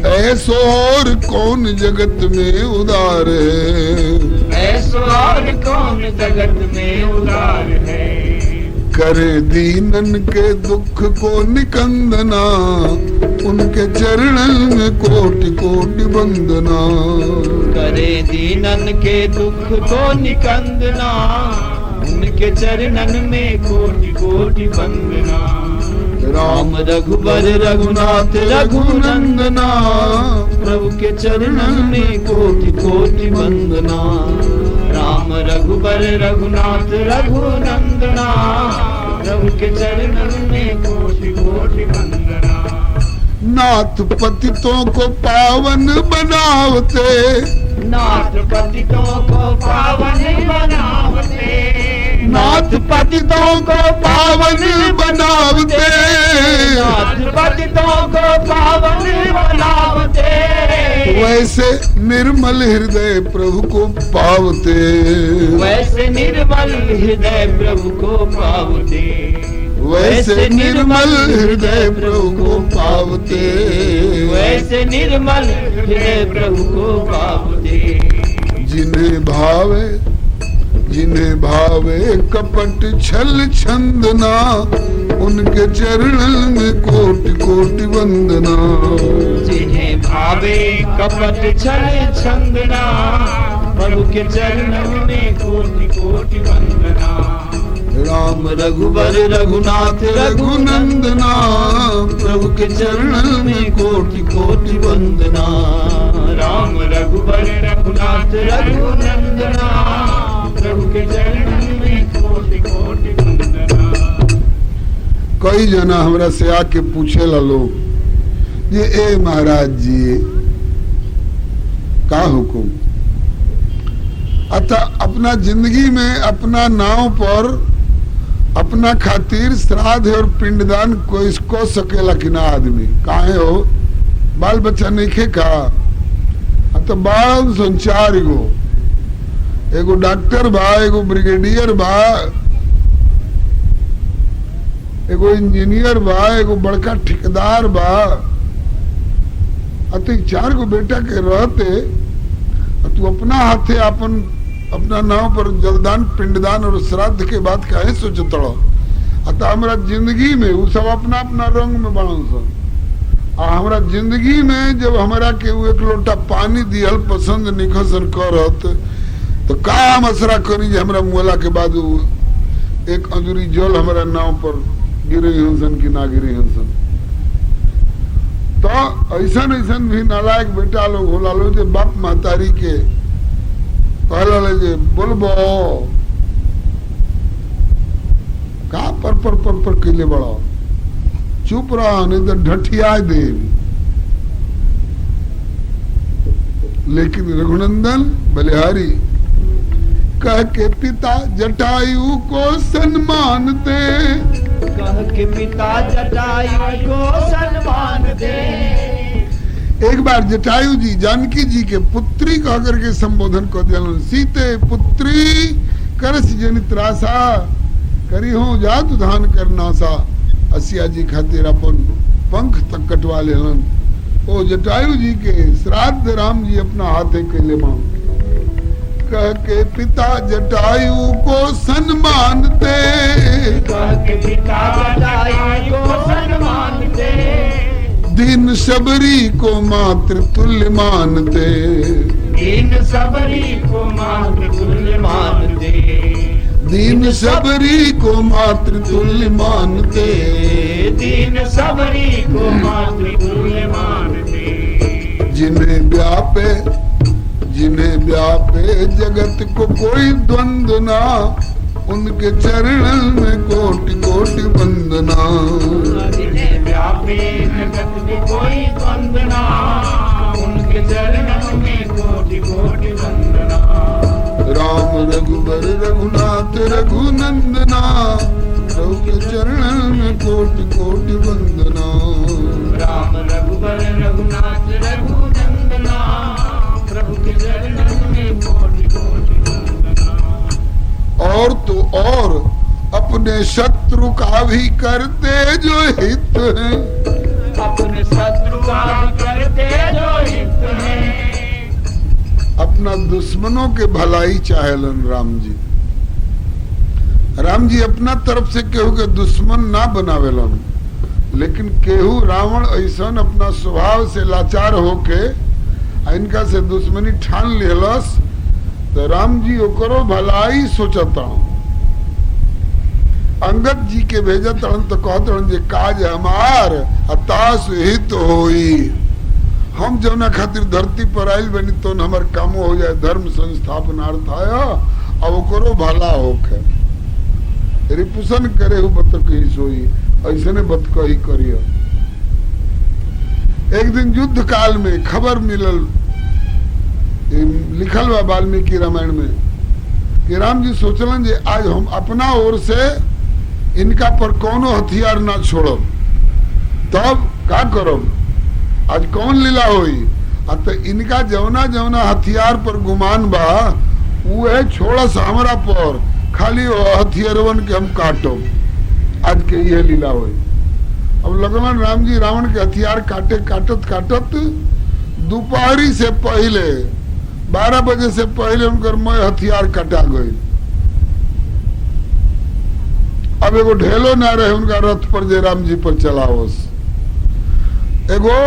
ऐसो और कौन जगत में उदार है, ऐसो और कौन जगत में उदार है। करे दीनन के दुख को निकंदना, उनके चरणन में कोटि कोटि वंदना। करे दीनन के दुख को निकंदना, उनके चरणन में कोटि कोटि वंदना। राम रघुबर रघुनाथ रघुनंदना, प्रभु के चरणन में कोटि कोटि वंदना। राम रघुबर रघुनाथ रघुनंदना, प्रभु के चरणन में कोटि कोटि वंदना। नाथ पतितों को पावन बनावते, नाथ पतितों को पावन बनावते, नाथ पतितों को पावन बनावते, नाथ पतितों को पावन बनावते, वैसे निर्मल हृदय प्रभु को पावते, वैसे निर्मल हृदय प्रभु को पावते, वैसे निर्मल हृदय प्रभु को पावते, वैसे निर्मल हृदय प्रभु को पावते। जिन्हें भावे, जिन्हें भावे कपट छल छंदना, उनके चरणन में कोटि कोटि वंदना। जिन्हें भावे कपट छल छंदना, प्रभु के चरणों में कोटि कोटि वंदना। राम रघुबर रघुनाथ रघुनंदना, प्रभु के चरणों में कोटि कोटि वंदना। राम रघुबर रघुनाथ रघुनंदना, प्रभु के चरणों में कोटि कोटि वंदना। कई जना हमरा से आके पूछे ला लोग, ये ए महाराज जी का हुकुम, अतः अपना जिंदगी में अपना नाव पर अपना खातिर श्राद्ध और पिंडदान को इसको सकेला कि ना आदमी काहे हो, बाल बच्चा नहीं खे का? तो बाल संचार गो, एगो डॉक्टर बा, एगो ब्रिगेडियर बा, एगो इंजीनियर बा, एगो बड़का ठेकेदार बा। अत चार गो बेटा के रहते तू अपना हाथे अपन अपना नाव पर जलदान पिंडदान और श्राद्ध के बात काहे सोचत रहो। अतः हमारा जिंदगी में वो सब अपना अपना रंग में बनल सन। आ हमारा जिंदगी में जब हमारा के एक लोटा पानी दिहल पसंद निखसन करत तो का हम असरा करी जे हमरा मुला के बाद एक अंजुरी जल हमारा नाव पर गिरे हंसन कि ना गिरे हंसन। तो ऐसा ऐसा भी नालायक बेटा लोग होला लो जे बाप महतारी के कहला ले जे बोलबो का पर पर पर पर कैले बड़ा, चुप रहा नहीं तो ढठिया दे। लेकिन रघुनंदन बलिहारी कह के पिता जटायु को सम्मान दे, कह के पिता जटायु को सम्मान दे। एक बार जटायु जी जानकी जी के पुत्री कह करके संबोधन कर दिया, सीते पुत्री करस जन त्रासा करी हो जात धान करनासा। असिया जी खातिर अपन पंख तक कटवा लेलन। ओ जटायु जी के श्राद्ध राम जी अपना हाथे कैले मां। कह के पिता जटायु को सम्मान दे, कह के पिता जटायु को सम्मान दे। दीन सबरी को मातृ तुल्य मानते, दीन सबरी को मातृ तुल्य मानते, दीन सबरी को मातृ तुल्य मानते, दीन सबरी को मातृ तुल्य मानते। जिन्हें व्यापे जिन्हें व्यापे जगत को कोई द्वंद ना, उनके चरण में कोटि कोटि वंदना। जिन्हें व्यापे जगत को कोई द्वंद ना, उनके चरण में कोटि कोटि वंदना। राम रघुबर रघुनाथ रघुनंदना, प्रभु के चरण में कोटि कोटि वंदना। राम रघुबर रघुनाथ रघुनंदना, प्रभु के चरण में कोटि कोटि वंदना। और तो और अपने शत्रु का भी करते जो हित है, अपने शत्रु का भी करते जो हित है। अपना दुश्मनों के भलाई चाहेलन राम जी। राम जी अपना तरफ से केहू के दुश्मन ना बनावेलन, लेकिन केहू रावण ऐसा अपना स्वभाव से लाचार होके इनका से दुश्मनी ठान लेलस तो राम जी ओकरो भलाई सोचता। अंगद जी के भेजत तो कहत जे काज हमार अतास हित होई, हम जौना खातिर धरती पर आयल बनी तो हमार कामो हो जाए, धर्म संस्थापनार्थ आया अब ओकरो भला होके। रिपुसन करे हु बतकही सोई, ऐसने बतकही करियो। एक दिन युद्ध काल में खबर मिलल, लिखल बा वाल्मीकि रामायण में कि राम जी सोचलन जे आज हम अपना ओर से इनका पर कोनो हथियार ना छोड़ब, तब का करब, आज कौन लीला होई। आ तो इनका जौना जौना हथियार पर गुमान बा उहे छोड़स हमरा पर, खाली हथियारवन के हम काटब, आज के ये लीला होई। अब लगलन राम जी रावण के हथियार काटे काटत काटत दोपहरी से पहले 12 बजे से पहले उनकर मैं हथियार कटा गई। अब एगो ढेलो ना रहे उनका रथ पर जे राम जी पर चलावस, एगो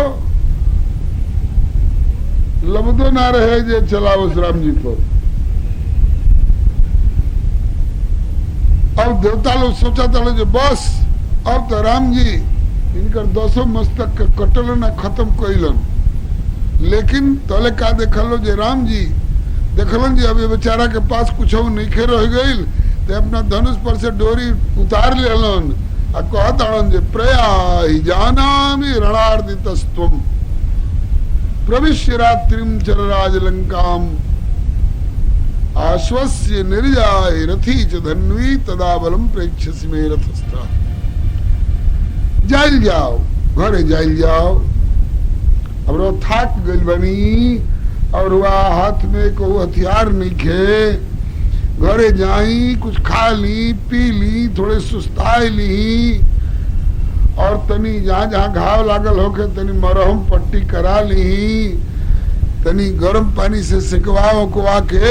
लबदो ना रहे जे चलावस राम जी पर। अब देवता लोग सोचा था जो बस अब तो राम जी इनकर दसों मस्तक के कटल ना खत्म कैलन। लेकिन तले का देखल जे राम जी देखलन जे अब बेचारा के पास कुछ नहीं रह गई, तो अपना धनुष पर से डोरी उतार लेलन आ कहतड़न जे प्रयाहि जानामि रणार्दितस्त्वं प्रविश्य रात्रिं चरराज लंकाम आश्वस्य निर्जाय रथी च धन्वी तदा बलम प्रेक्षसि मे रथस्था। जाइल जाओ घरे जाइल जाओ, अब थाक गइल बनी, और वह हाथ में को हथियार नहीं खे, घरे जाई कुछ खा ली पी ली, थोड़े सुस्ताई ली और तनी जहाँ जहाँ घाव लागल होके तनी मरहम पट्टी करा ली, तनी गर्म पानी से सिकवा उकवा के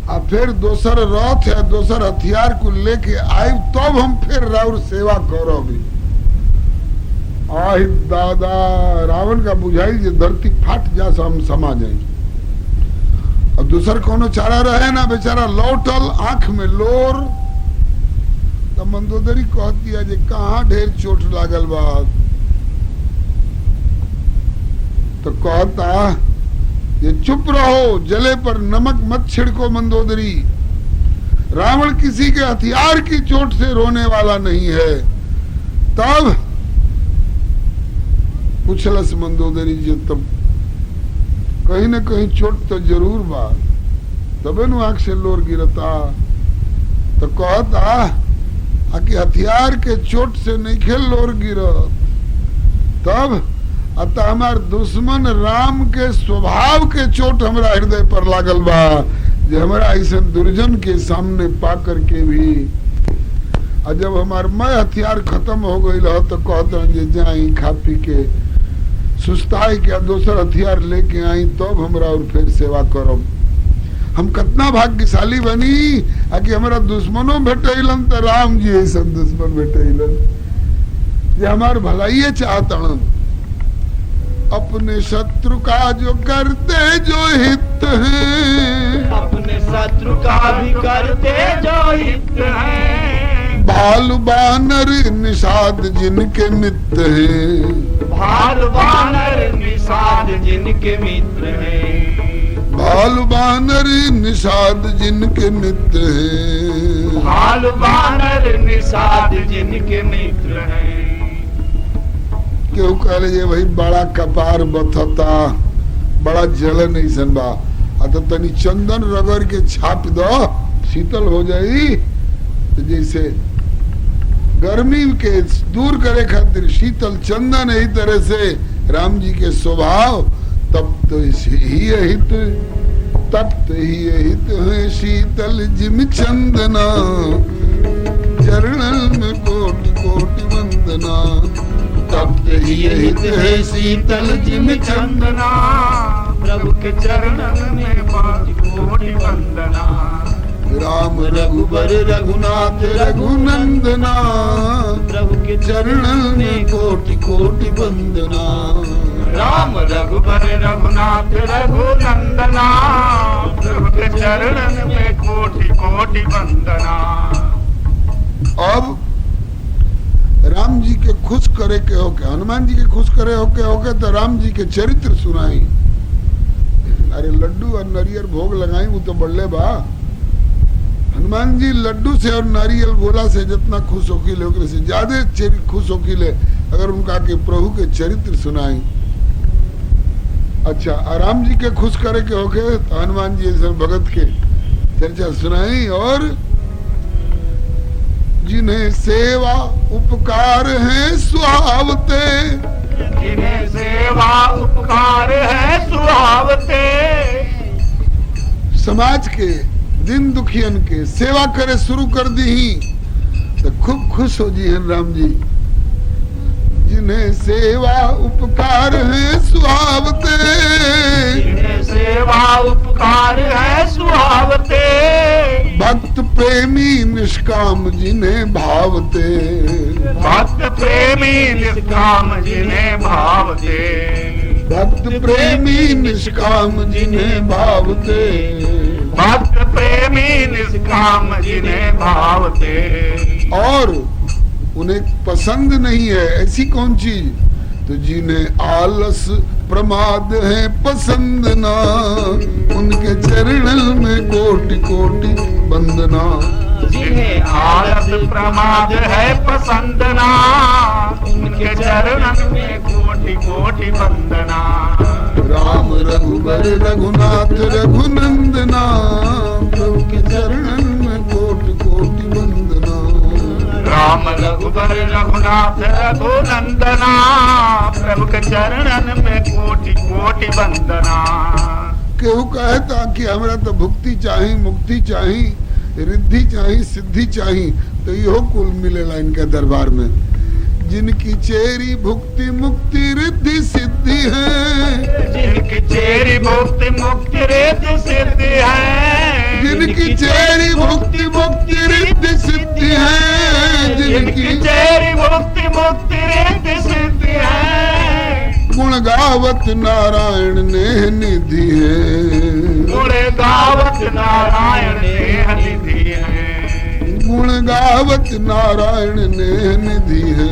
आ फिर दोसर रथ या दोसर हथियार को लेके आए तब हम फिर राउर सेवा करब। आहि दादा, रावण का बुझाई जे धरती फाट जा हम समा जाई। अब दूसर कोनो चारा रहे ना, बेचारा लौटल आंख में लोर। तो मंदोदरी कहती है जे कहाँ ढेर चोट लागल बा, तो कहता ये चुप रहो, जले पर नमक मत छिड़को मंदोदरी, रावण किसी के हथियार की चोट से रोने वाला नहीं है। तब पूछलस मंदोदरी जी तब कहीं न कहीं चोट तो जरूर बा, तबे नु आंख से लोर गिरता। तो कहता कि हथियार के चोट से नहीं खेल लोर गिरत, तब अतः हमार दुश्मन राम के स्वभाव के चोट हमरा हृदय पर लागल बा, जे हमरा ऐसे दुर्जन के सामने पा करके भी और जब हमार मैं हथियार खत्म हो गई रह तो कहते जे जाई खा पी के सुस्ताई के दोसर हथियार लेके आई तब हमरा और फिर सेवा करब। हम कितना भाग्यशाली बनी आ कि हमारा दुश्मनों भेटैलन तो राम जी ऐसा दुश्मन भेटैलन जे हमार भलाइये चाहतन। अपने शत्रु का जो करते जो हित है, अपने शत्रु का भी करते जो हित है, भालु बानर निषाद जिनके मित्र हैं, भालु बानर निषाद जिनके मित्र हैं, भालु बानर निषाद जिनके मित्र हैं, भालु बानर निषाद जिनके मित्र हैं। केहू कहले जे भाई बड़ा कपार बथता, बड़ा जलन ऐसन बा, आ तो तनी चंदन रगड़ के छाप दो शीतल हो जाई। तो जैसे गर्मी के दूर करे खातिर शीतल चंदन, यही तरह से राम जी के स्वभाव तब तो ही हित, तप्त ही हित है शीतल जिम चंदना, चरणन में कोटि कोटि वंदना, तप्त ही हित है शीतल जिम चंदना, प्रभु के चरणन में कोटि कोटि वंदना, राम रघुबर रघुनाथ रघुनंदना, प्रभु के चरणन में कोटि कोटि वंदना, राम रघुबर रघुनाथ रघुनंदना, प्रभु के चरणन में कोटि कोटि वंदना। अब राम जी के खुश करे के होके, हनुमान जी के खुश करे होके होके तो राम जी के चरित्र सुनाई। अरे लड्डू और नारियल भोग लगाई वो तो बड़ले बा। हनुमान जी लड्डू से और नारियल गोला से जितना खुश होकीले ओकरे से ज्यादा खुश होकीले अगर उनका के प्रभु के चरित्र सुनाई। अच्छा, राम जी के खुश करे के होके तो हनुमान जी ऐसे भगत के चर्चा सुनाई। और जिन्हें सेवा उपकार है सुहावते, जिन्हें सेवा उपकार है सुहावते, समाज के दिन दुखियन के सेवा करे शुरू कर दी ही तो खूब खुश हो जी हैं राम जी। जिन्हें सेवा उपकार है सुहावते, जिन्हें सेवा उपकार है सुहावते, भक्त प्रेमी निष्काम जिन्हें भावते, भक्त प्रेमी निष्काम जिन्हें भावते, भक्त प्रेमी निष्काम जिन्हें भावते, भक्त प्रेमी निष्काम जिन्हें भावते। और उन्हें पसंद नहीं है ऐसी कौन चीज, तो जिन्हें आलस प्रमाद है पसंद ना, उनके चरणन में कोटि कोटि वंदना, जिन्हें आलस प्रमाद है पसंद ना, उनके चरणन में कोटि कोटि वंदना, राम रघुबर रघुनाथ रघुनंदना, प्रभु के चरणन में कोटि कोटि वंदना, राम रघुबर रघुनाथ रघुनंदना, प्रभु के चरणन में कोटि कोटि वंदना। केहू कहता कि हमरा तो भुक्ति चाही, मुक्ति चाही, रिद्धि चाही, सिद्धि चाही, तो इहो कुल मिलेला इनके दरबार में। जिनकी चेरी भुक्ति मुक्ति रिद्धि सिद्धि है, जिनकी चेरी भुक्ति मुक्ति रिद्धि सिद्धि है, जिनकी चेरी भुक्ति मुक्ति रिद्धि सिद्धि है, जिनकी चेरी भुक्ति मुक्ति रिद्धि सिद्धि है, गुण गावत नारायण नेह निधि है, गुण गावत नारायण नेह निधि है, गुण गावत नारायण नेह निधि है,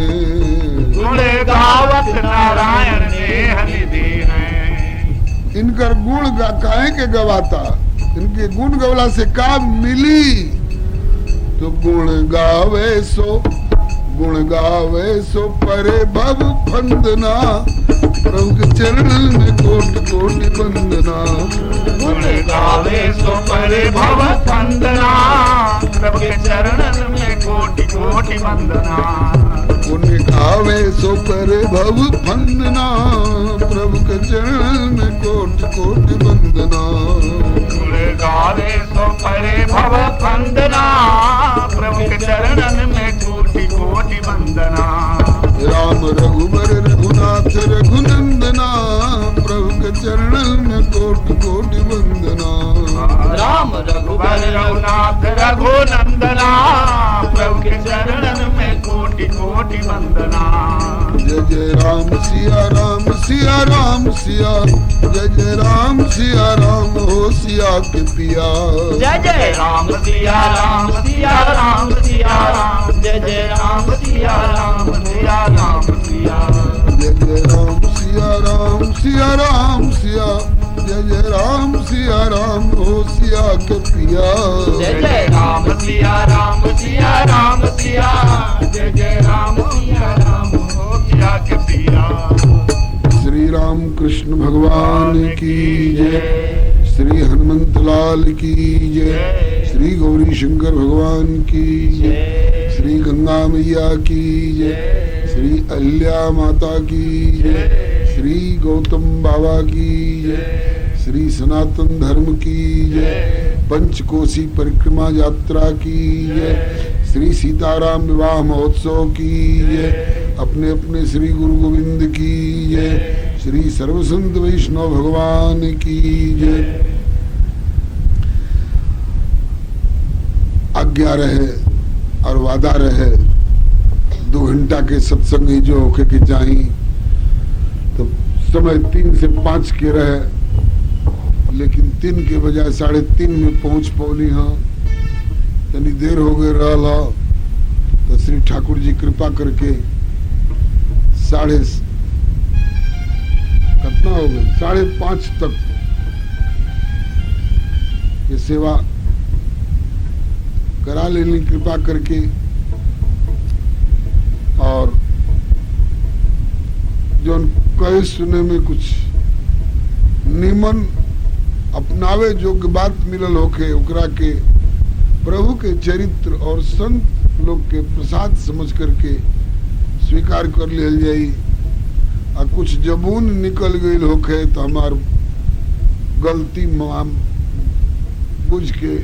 गुण गावत नारायण नेह निधि है। इनकर गुण काहे के गवाता, इनके गुण गवला से का मिली? तो गुण गावे सो, गुण गावे सो परे भव फंदना, प्रभु के चरण में कोटि कोटि वंदना। गुण गावे सो परे भव फंदना, प्रभु के चरणन में कोटि कोटि वंदना। गुण गावे सो परे भव फंदना, प्रभु के चरण में कोटि कोटि वंदना। गुण गावे सो परे भव फंदना, प्रभु के चरणन में कोटि कोटि वंदना। राम रघुबर रघुनाथ रघुनंदना, प्रभु के चरणन में कोटि कोटि वंदना। राम रघुबर रघुनाथ रघुनंदना, प्रभु के चरणन में कोटि कोटि वंदना। जय जय राम सिया राम सिया राम सिया, जय जय राम सिया राम हो सिया के पिया। जय जय राम सिया राम सिया राम सिया राम, जय जय राम सिया राम सिया राम सिया। जय जय राम सिया राम सिया राम सिया, जय जय राम सिया राम हो सिया के पिया। जय जय राम सिया राम सिया राम सिया, जय जय राम सिया राम हो सिया के पिया। श्री राम कृष्ण भगवान की जय, श्री हनुमंत लाल की जय, श्री गौरी शंकर भगवान की जय, श्री गंगा मैया की जय, श्री अहिल्या माता की जय, श्री गौतम बाबा की जय, श्री सनातन धर्म की जय, पंचकोशी परिक्रमा यात्रा की जय, श्री सीताराम विवाह महोत्सव की जय, अपने अपने श्री गुरु गोविंद की जय, श्री सर्वसंत वैष्णव भगवान की जय। आज्ञा रहे और वादा रहे, 2 घंटा के सत्संग ही जो होके के चाही, तो समय 3 से 5 के रहे, लेकिन 3 के बजाय 3:30 में पहुंच पौली। हाँ, तनी देर हो गई रहा, तो श्री ठाकुर जी कृपा करके साढ़े कितना हो गए 5:30 तक ये सेवा करा लेनी कृपा करके। और जो कहे सुने में कुछ निमन अपनावे जो के बात मिलल होके, ओकरा के प्रभु के चरित्र और संत लोग के प्रसाद समझ करके स्वीकार कर लिहल जाई। आ कुछ जबून निकल गई होके तो हमार गलती बुझ के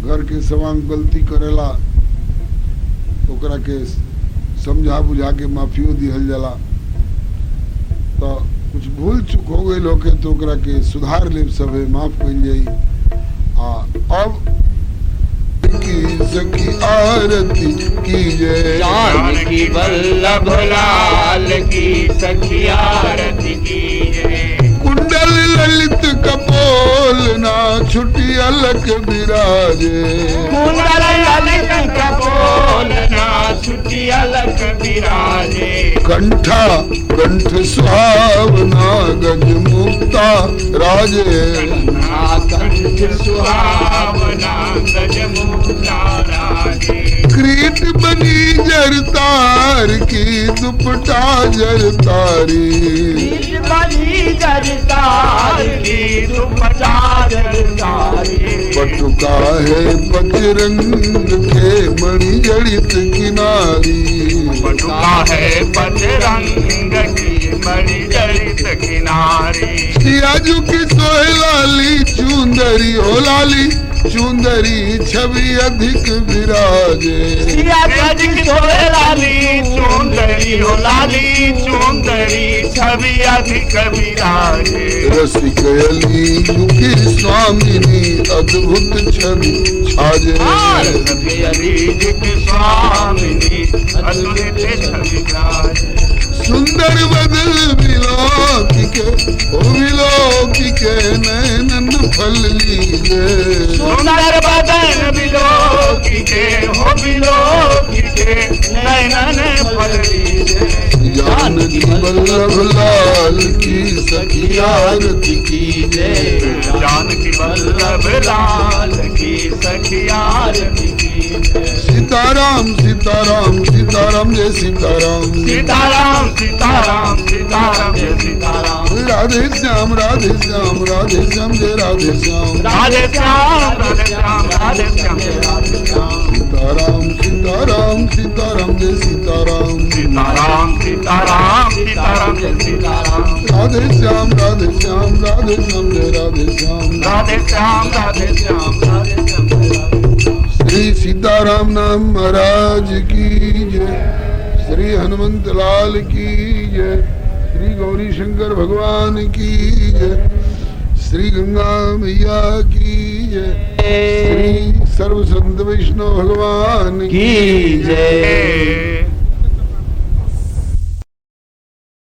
घर के सवांग गलती करेला ओकरा के समझा बुझा के माफियो दिहल जाला। तो कुछ भूल चूक हो गई होके तो ओकरा के सुधार ले सबे माफ कइल जाई। आ अब की सखी आरती की जय, जानकी वल्लभ लाल की सखी आरती की जय। कुंडल ललित कपोल ना छुटी अलख विराजे, कुंडल ललित कपोल ना छुटी अलख विराजे। कंठा कंठ सुहावना गज मुक्ता राजे, कंठ सुहावना गज मुक्ता राजे। क्रीट बनी जरतार की दुपटा जरतारी, क्रीट बनी जरतार की दुपटा जरतारी। पटुका है पचरंग के मणि जड़ित किनारी, पटुका है पचरंग की मणि जड़ित किनारी। सियाजू की सोहला चुंदरी हो लाली चुंदरी छवि अधिक विराजे। सिया जी की शोभे लाली चुंदरी हो लाली चुंदरी छवि अधिक विराजे। रसिक अली की स्वामिनी अद्भुत छवि छाजे। स्वामिनी अद्भुत छवि विराजे। सुंदर बदल बिलोक के ओ बिलोक के नैनन फल लीजे। सुंदर बदन बिलोक के हो बिलोक के नैनन फल लीजे। जानकी बल्लभ लाल की सखी आरती कीजे। जानकी बल्लभ लाल की सखी आरती कीजे। सीताराम सीताराम सीताराम जय सीताराम। सीताराम सीताराम सीताराम जय सीताराम। राधे श्याम राधे श्याम राधे श्याम जय राधे श्याम। राधे श्याम राधे श्याम राधे श्याम जय राधे श्याम। सीताराम सीताराम सीताराम जय सीताराम। सीताराम सीताराम सीताराम जय सीताराम। राधे श्याम राधे श्याम राधे श्याम जय राधे श्याम। राधे श्याम राधे श्याम राधे श्याम जय राधे श्याम। श्री सीताराम नाम महाराज की जय। श्री हनुमंत लाल की जय। श्री गौरी शंकर भगवान की जय। श्री गंगा मैया की जय। श्री सर्व संत वैष्णव भगवान की जय।